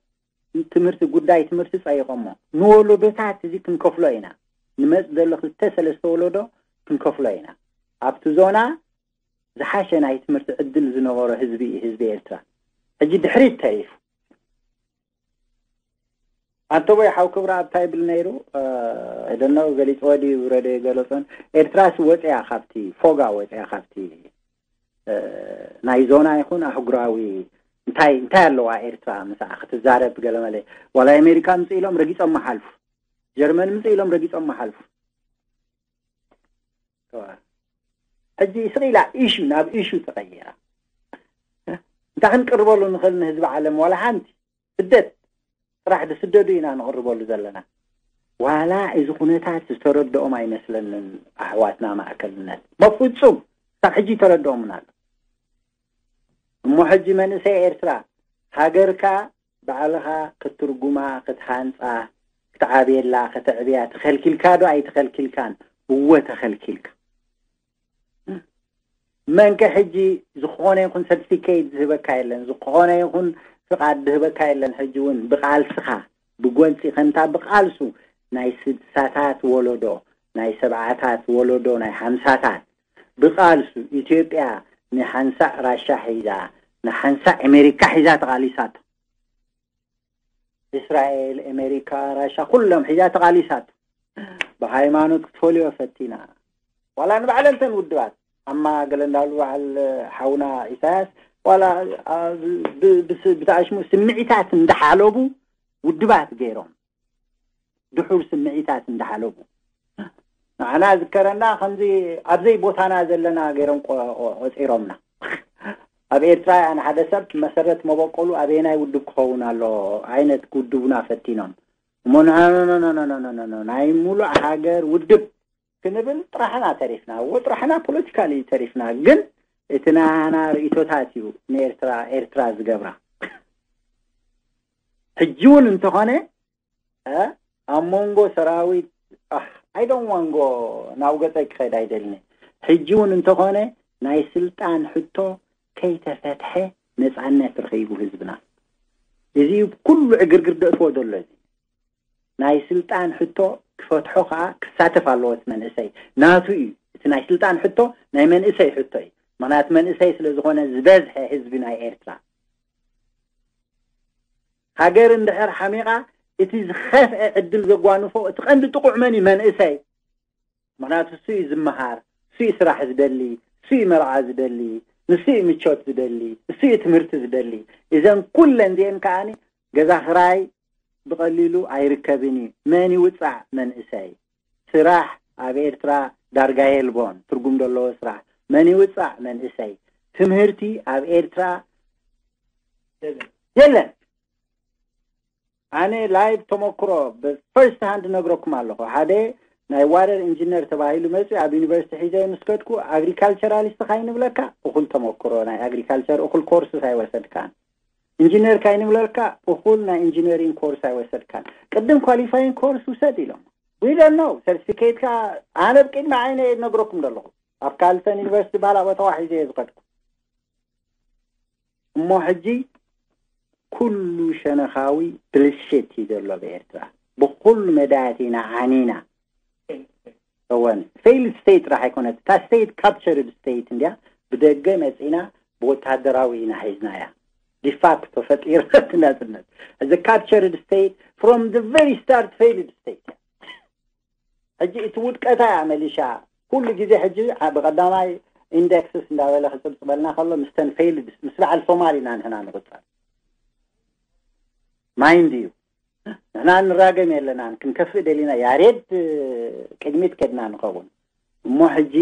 ትምህርቲ፣ ጉዳይ ትምህርቲ ጸይቖሞ። ንወለዶታት እዚ ክንከፍሎ ኢና። ንመጽእ ዘሎ ክልተ ሰለስተ ወለዶ ክንከፍሎ ኢና። ኣብቲ ዞና ዝሓሸ ናይ ትምህርቲ ዕድል ዝነበሮ ህዝቢ እዩ ህዝቢ ኤርትራ። ሕጂ ድሕሪት ተሪፉ። ኣንተቦይ ሓው ክብረኣብ እንታይ ይብል ነይሩ? ደነው ገሊጽዎ ድዩ ረደ ገለጾን? ኤርትራስ ወጽያ ካብቲ ፎጋ ወጽያ ካብቲ ናይ ዞና ይኹን ኣህጉራዊ እንታይ እንታይ ኣለዋ ኤርትራ ምስኣ ክትዛረብ ገለመለ? ዋላ ኣሜሪካ ምጽእ ኢሎም ረጊጾም መሓልፉ፣ ጀርመን ምጽእ ኢሎም ረጊጾም መሓልፉ። ሕጂ ስቕ ኢላ ኢሹ ናብ ኢሹ ተቐይራ። እንታይ ክንቅርበሉ ንኽእል ንህዝቢ ዓለም? ዋላ ሓንቲ። ስደት ጥራሕ ዝስደዱ ኢና ንቕርበሉ ዘለና። ዋላ እዚ ኩነታት ዝተረድኦም ኣይመስለንን ኣሕዋትና ማእከልነት። በፍጹም ክሳብ ሕጂ ተረድኦምን ኣሎ። እሞ ሕጂ መንእሰይ ኤርትራ ሃገርካ ባዕልኻ ክትትርጉማ፣ ክትሃንጻ፣ ክትዓብየላ፣ ከተዕብያ ተኸልኪልካ ዶ ኣይተኸልኪልካን? እወ ተኸልኪልካ። መንከ ሕጂ ዝኾነ ይኹን ሰርቲፊኬት ዝህበካ የለን፣ ዝኾነ ይኹን ፍቓድ ዝህበካ የለን። ሕጂ እውን ብቓልስኻ ብጎንፂ ከምታ ብቓልሱ ናይ ስድሳታት ወለዶ ናይ ሰብዓታት ወለዶ ናይ ሓምሳታት ብቓልሱ ኢትዮጵያ ንሓንሳእ ራሻ ሒዛ ንሓንሳእ ኣሜሪካ ሒዛ ተቓሊሳቶ። እስራኤል፣ ኣሜሪካ፣ ራሻ ኩሎም ሒዛ ተቓሊሳት። ብሃይማኖት ክትፈልዮ ፈቲና። ዋላ ንባዕለን ተን ውድባት ኣማ ገለ እንዳሉ በዓል ሓውና ኢሳያስ ዋላ ብተኣሽሙ ስምዒታት እንዳሓለቡ ውድባት ገይሮም ድሑር ስምዒታት እንዳሓለቡ ንዓና ዝከረና ከምዚ ኣብዘይ ቦታና ዘለና ገይሮም ቆፂሮምና። ኣብ ኤርትራ ንሓደ ሰብ መሰረት መበቆሉ ኣበየናይ ውድብ ክኸውን ኣሎ ዓይነት ክውድቡና ፈቲኖም እሞ ናይ ሙሉእ ሃገር ውድብ ክንብል ጥራሕና ተሪፍና። እዎ ጥራሕና ፖለቲካሊ ተሪፍና፣ ግን እቲ ናና ርእቶታት እዩ ንኤርትራ ኤርትራ ዝገብራ። ሕጂ እውን እንተኾነ ኣብ መንጎ ሰራዊት I don't want go ናብ ገፀይ ክኸይድ ኣይደልኒ። ሕጂ እውን እንተኾነ ናይ ስልጣን ሕቶ ከይተፈትሐ ነፃነት ረኺቡ ህዝብና። እዚ ኩሉ ዕግርግር ደእትዎ ዘሎ እዚ ናይ ስልጣን ሕቶ ክፈትሖ ከዓ ክሳተፍ ኣለዎ እቲ መንእሰይ። ናቱ እዩ እቲ ናይ ስልጣን ሕቶ፣ ናይ መንእሰይ ሕቶ እዩ። ምክንያቱ መንእሰይ ስለ ዝኾነ ዝበዝሐ ህዝቢ ናይ ኤርትራ። ሃገር እንድሕር ሓሚቓ እቲ ዝኸፍአ ዕድል ዘጓንፎ እቲ ቀንዲ ጥቑዕ መን እዩ? መንእሰይ። ምክንያቱ እሱ እዩ ዝመሃር፣ እሱ እዩ ስራሕ ዝደሊ፣ እሱ እዩ መርዓ ዝደሊ፣ ንሱ እዩ ምቾት ዝደሊ፣ እሱ እዩ ትምህርቲ ዝደሊ። እዘን ኩለን እዚአን ከዓኒ ገዛ ክራይ ብቐሊሉ ኣይርከብን እዩ። መን ይውፃዕ? መንእሰይ። ስራሕ ኣብ ኤርትራ ዳርጋ የልቦን፣ ትርጉም ዘለዎ ስራሕ። መን ይውፃዕ? መንእሰይ። ትምህርቲ ኣብ ኤርትራ የለን። ኣነ ላይቭ ተመክሮ ብፈርስት ሃንድ ነግረኩም ኣለኹ። ሓደ ናይ ዋተር ኢንጂነር ተባሂሉ መፅኡ ኣብ ዩኒቨርሲቲ ሒዘ ምስ ከድኩ ኣግሪካልቸራሊስት ካ ይንብለካ እኹል ተመክሮ ናይ ኣግሪካልቸር እኹል ኮርስ ኣይወሰድካን። ኢንጂነር ካ ይንብለካ እኹል ናይ ኢንጂነሪንግ ኮርስ ኣይወሰድካን። ቅድም ኳሊፋይንግ ኮርስ ውሰድ ኢሎም ዊደን ነው ሰርቲፊኬትካ ኣነ ብቅድሚ ዓይነ ነግረኩም ዘለኹ ኣብ ካልተን ዩኒቨርሲቲ ባላ ቦታዋ ሒዘ እየ ዝኸድኩ። እሞ ሕጂ ኩሉ ሸነኻዊ ብልሽት እዩ ዘሎ ብኤርትራ። ብኩሉ መዳያት ኢና ዓኒና። እወን ፌይልድ ስቴት ጥራሕ ኣይኮነት፣ እታ ስቴት ካፕቸርድ ስቴት እንድያ። ብደገ መፂና ብወታደራዊ ኢና ሒዝናያ። ዲፋክቶ ፈጢርና ናፅነት። እዚ ካፕቸርድ ስቴት from the very start ፌይልድ ስቴት። ሕጂ እቲ ውድቀታ እያ መሊሻ ኩሉ ግዜ ሕጂ ብቀዳማይ ኢንደክስስ እንዳበለ ክፅብፅበልና ከሎ ምስተን ፌይልድ ምስ በዓል ሶማል ኢና ንሕና ንቁፀር። ማይንድ እዩ ንሕና ንራገም የለናን። ክንከፍእ ደሊና ያሬድ ቅድሚት ከድና ንኸውን። እሞ ሕጂ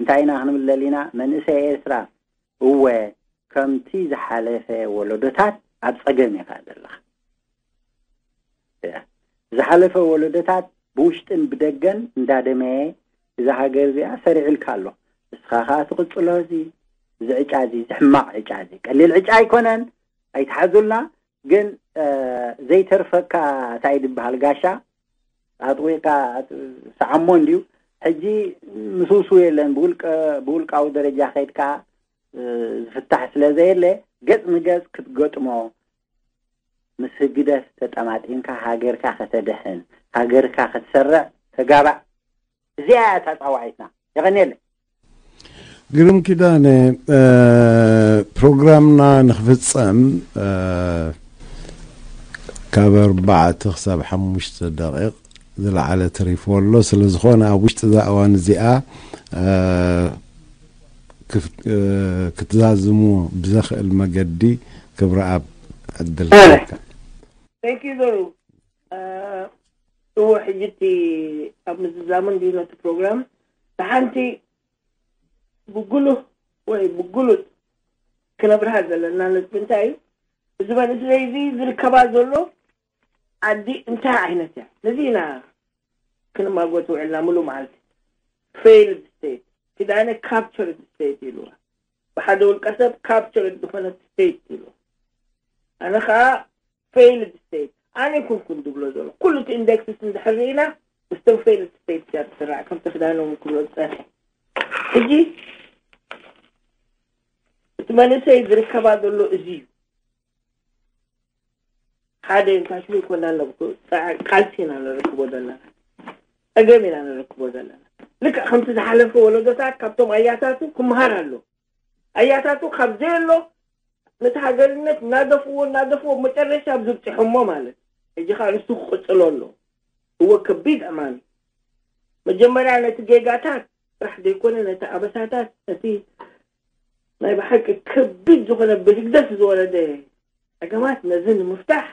እንታይ ኢና ክንብል ደሊና? መንእሰይ ኤርትራ፣ እወ፣ ከምቲ ዝሓለፈ ወለዶታት ኣብ ጸገም ኢኻ ዘለኻ። ዝሓለፈ ወለዶታት ብውሽጥን ብደገን እንዳደመየ እዛ ሃገር እዚኣ ሰሪዕልካ ኣሎ። ንስኻ ከኣ ትቕጽሎ። እዚ እዚ ዕጫ እዚ፣ እዚ ሕማቕ ዕጫ እዚ ቀሊል ዕጫ ኣይኮነን። ኣይትሓዙልና። ግን ዘይተርፈካ እንታይ ድበሃል? ጋሻ ኣጥዊቕካ፣ ሰዓሞ እንድዩ። ሕጂ ምስውስው የለን። ብውልቀ ብውልቃዊ ደረጃ ከይድካ ዝፍታሕ ስለ ዘየለ፣ ገጽ ንገጽ ክትገጥሞ፣ ምስ ህግደፍ ተጠማጢምካ ሃገርካ ከተድሕን፣ ሃገርካ ክትሰርዕ ተጋባእ። እዚኣ እያ እታ ጻዋዒትና። የቐንየለይ። ግርም ኪዳነ፣ ፕሮግራምና ንክፍጸም ካብ ኣርባዕተ ክሳብ ሓሙሽተ ደቂቕ ዝለዓለ ተሪፍዎ ኣሎ። ስለ ዝኾነ ኣብ ውሽጢ እዛ እዋን እዚኣ ክትዛዝሙ ብዘኽእል መገዲ ክብረኣብ ዕድል ክህበካ። Thank you ዘሩ። እዎ ሕጂ እቲ ኣብ ምዝዛሙ እንድዩ ነቲ ፕሮግራም ብሓንቲ ብጉሉህ ወይ ብጉሉጽ ክነብርሃ ዘለና ነጥቢ እንታይ እዩ? እዚ መንእሰይ እዚ ዝርከባ ዘሎ ዓዲ እንታይ ዓይነት እያ? ነዚ ኢና ክንማጎት ውዕልና ሙሉ መዓልቲ። Failed state፣ ኪዳነ captured state ኢልዋ። ብሓደ ውልቀ ሰብ captured ዝኾነት state ኢልዋ። ኣነ ከዓ failed state ኣነ ኩንኩን ዝብሎ ዘሎ ኩሉ እቲ ኢንደክስስ እንድሕር ርኢና ምስቶም failed state እያ ትስራዕ ከምቲ ክዳነ እውን ክብሎ ዝፀንሐ። ሕጂ እቲ መንእሰይ ዝርከባ ዘሎ እዚ እዩ። ሓደ እንታሽሙ ይኮና ኣለብኩ ቃልሲ ኢና ንረክቦ ዘለና፣ ፀገም ኢና ንረክቦ ዘለና። ልክዕ ከምቲ ዝሓለፈ ወለዶታት ካብቶም ኣያታቱ ክምሃር ኣሎ። ኣያታቱ ካብ ዘየሎ ነቲ ሃገርነት እናደፍዎ እናደፍዎ መጨረሻ ኣብ ዝብፅሖሞ ማለት ሕጂ ከዓ ንሱ ክቕፅሎ ኣሎ። እወ ከቢድ ዕማም እዩ። መጀመርያ ነቲ ጌጋታት ጥራሕ ዘይኮነ ነቲ ኣበሳታት ነቲ ናይ ብሓቂ ከቢድ ዝኾነ ብህግደፍ ዝወረደ ጸገማት ነዚ ንምፍታሕ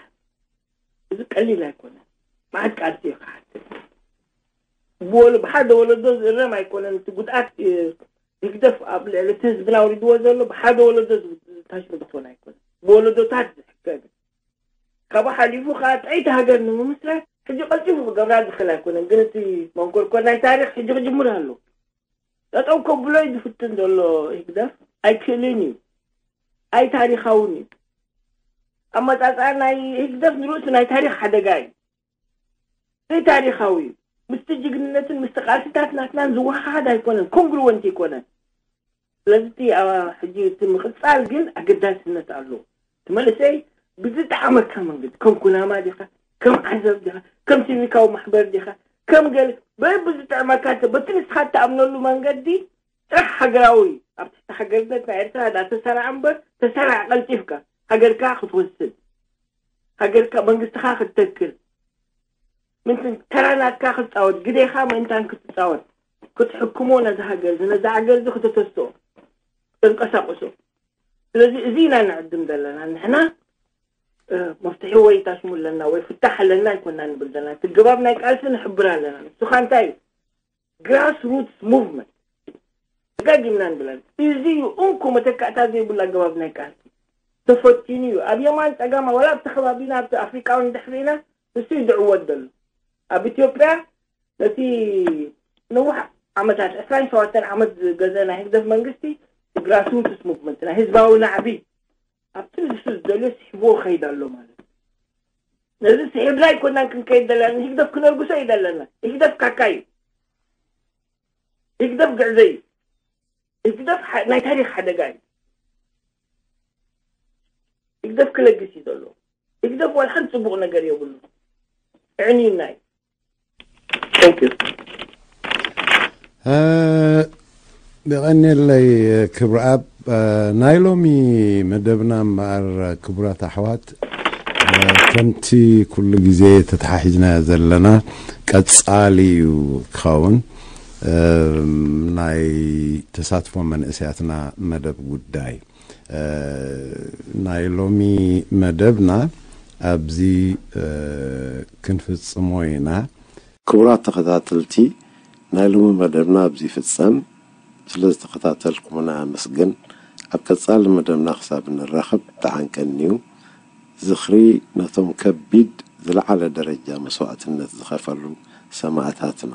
እዚ ቀሊል ኣይኮነን። መዓት ቃልሲ እዩ ክሓትት። ብወሉ ብሓደ ወለዶ ዝእረም ኣይኮነን። እቲ ጉድኣት ህግደፍ ኣብ ልዕሊ እቲ ህዝብና ኣውሪድዎ ዘሎ ብሓደ ወለዶ ዝታሽሙ ዝኾነ ኣይኮነን። ብወለዶታት ዝሕከብ እዩ። ካብኡ ሓሊፉ ከዓ ጥዕይቲ ሃገር ንምምስራት ሕጂ ቀልጢፉ ክገብራ ዝኽእል ኣይኮነን። ግን እቲ መንኮርኮር ናይ ታሪኽ ሕጂ ክጅምር ኣሎ። ጠጠው ከብሎ እዩ ዝፍትን ዘሎ ህግደፍ። ኣይክእልን እዩ። ኣይታሪኻውን እዩ። ኣመፃፅኣ ናይ ህግደፍ ንርእሱ ናይ ታሪኽ ሓደጋ እዩ። ዘይታሪኻዊ እዩ። ምስቲ ጅግንነትን ምስቲ ቃልስታት ናትናን ዝወሃሃድ ኣይኮነን፣ ኮንግሩወንት ኣይኮነን። ስለዚ እቲ ሕጂ እቲ ምቕፃል ግን ኣገዳስነት ኣለዎ። እቲ መንእሰይ ብዝጠዓመካ መንገዲ ከም ኩናማ ዲኻ፣ ከም ዓዘብ ዲኻ፣ ከም ሲቪካዊ ማሕበር ዲኻ፣ ከም ገለ በብዝጥዕመካ በቲ ንስኻ እትኣምነሉ መንገዲ ጥራሕ ሃገራዊ ኣብ ትሕቲ ሃገርነት ናይ ኤርትራ ዳ ተሰራዕ እምበር ተሰራዕ ቀልጢፍካ ሃገርካ ክትወስን ሃገርካ መንግስትኻ ክትተክል ምንትን ተራ ናትካ ክትፃወት ግዴኻ ምእንታን ክትፃወት ክትሕክሞ ነዚ ሃገር እዚ ነዚ ሃገር እዚ ክተተስኦ ተንቀሳቅሶ። ስለዚ እዚ ኢና ንዕድም ዘለና ንሕና መፍትሒ ወይ ታሽሙ ኣለና ወይ ፍታሕ ኣለና ኣይኮና ንብል ዘለና። እቲ ገባብ ናይ ቃልሲ ንሕብር ኣለና። ንስኻ እንታይ እዩ? Grassroots movement ደጋጊምና ንብለን። እዚ እዩ እንኮ መተካእታ ዘይብሉ ኣገባብ ናይ ቃልሲ። ተፈቲኑ እዩ። ኣብ የማን ጸጋማ ዋላ ኣብቲ ከባቢና ኣብቲ ኣፍሪቃዊ እንድሕር ርኢና ንሱ እዩ ዝዕወት ዘሎ። ኣብ ኢትዮጵያ ነቲ ነዋሕ ዓመታት ዕስራን ሸውዓተን ዓመት ዝገዘ ናይ ህግደፍ መንግስቲ grassroots movement ናይ ህዝባዊ ናዕቢ ኣብቲ ንሱ ዝደልዮ ስሒብዎ ከይድ ኣሎ ማለት እዩ። ነዚ ስሒብና ኣይኮናን ክንከይድ ዘለና፣ ንህግደፍ ክነልግሶ እዩ ዘለና። ህግደፍ ካካ እዩ። ህግደፍ ግዕዘ እዩ። ህግደፍ ናይ ታሪክ ሓደጋ እዩ። ህግደፍ ክለግስ እዩ ዘሎ። ህግደፍ ዋላ ሓንቲ ፅቡቅ ነገር የብሉ። እዕንዩና እዩ። የቐንየለይ ክብረኣብ። ናይ ሎሚ መደብና እምበኣር ክቡራት ኣሕዋት ከምቲ ኩሉ ግዜ ተተሓሒዝናዮ ዘለና ቀጻሊ እዩ ክኸውን። ናይ ተሳትፎ መንእሰያትና መደብ ጉዳይ ናይ ሎሚ መደብና ኣብዚ ክንፍጽሞ ኢና። ክቡራት ተኸታተልቲ ናይ ሎሚ መደብና ኣብዚ ይፍጸም። ስለ ዝተኸታተልኩምና ኣመስግን። ኣብ ቀጻሊ መደብና ክሳብ እንራኸብ፣ ደሓን ቀንዩ። ዝኽሪ ነቶም ከቢድ ዝለዓለ ደረጃ መስዋእትነት ዝኸፈሉ ሰማእታትና።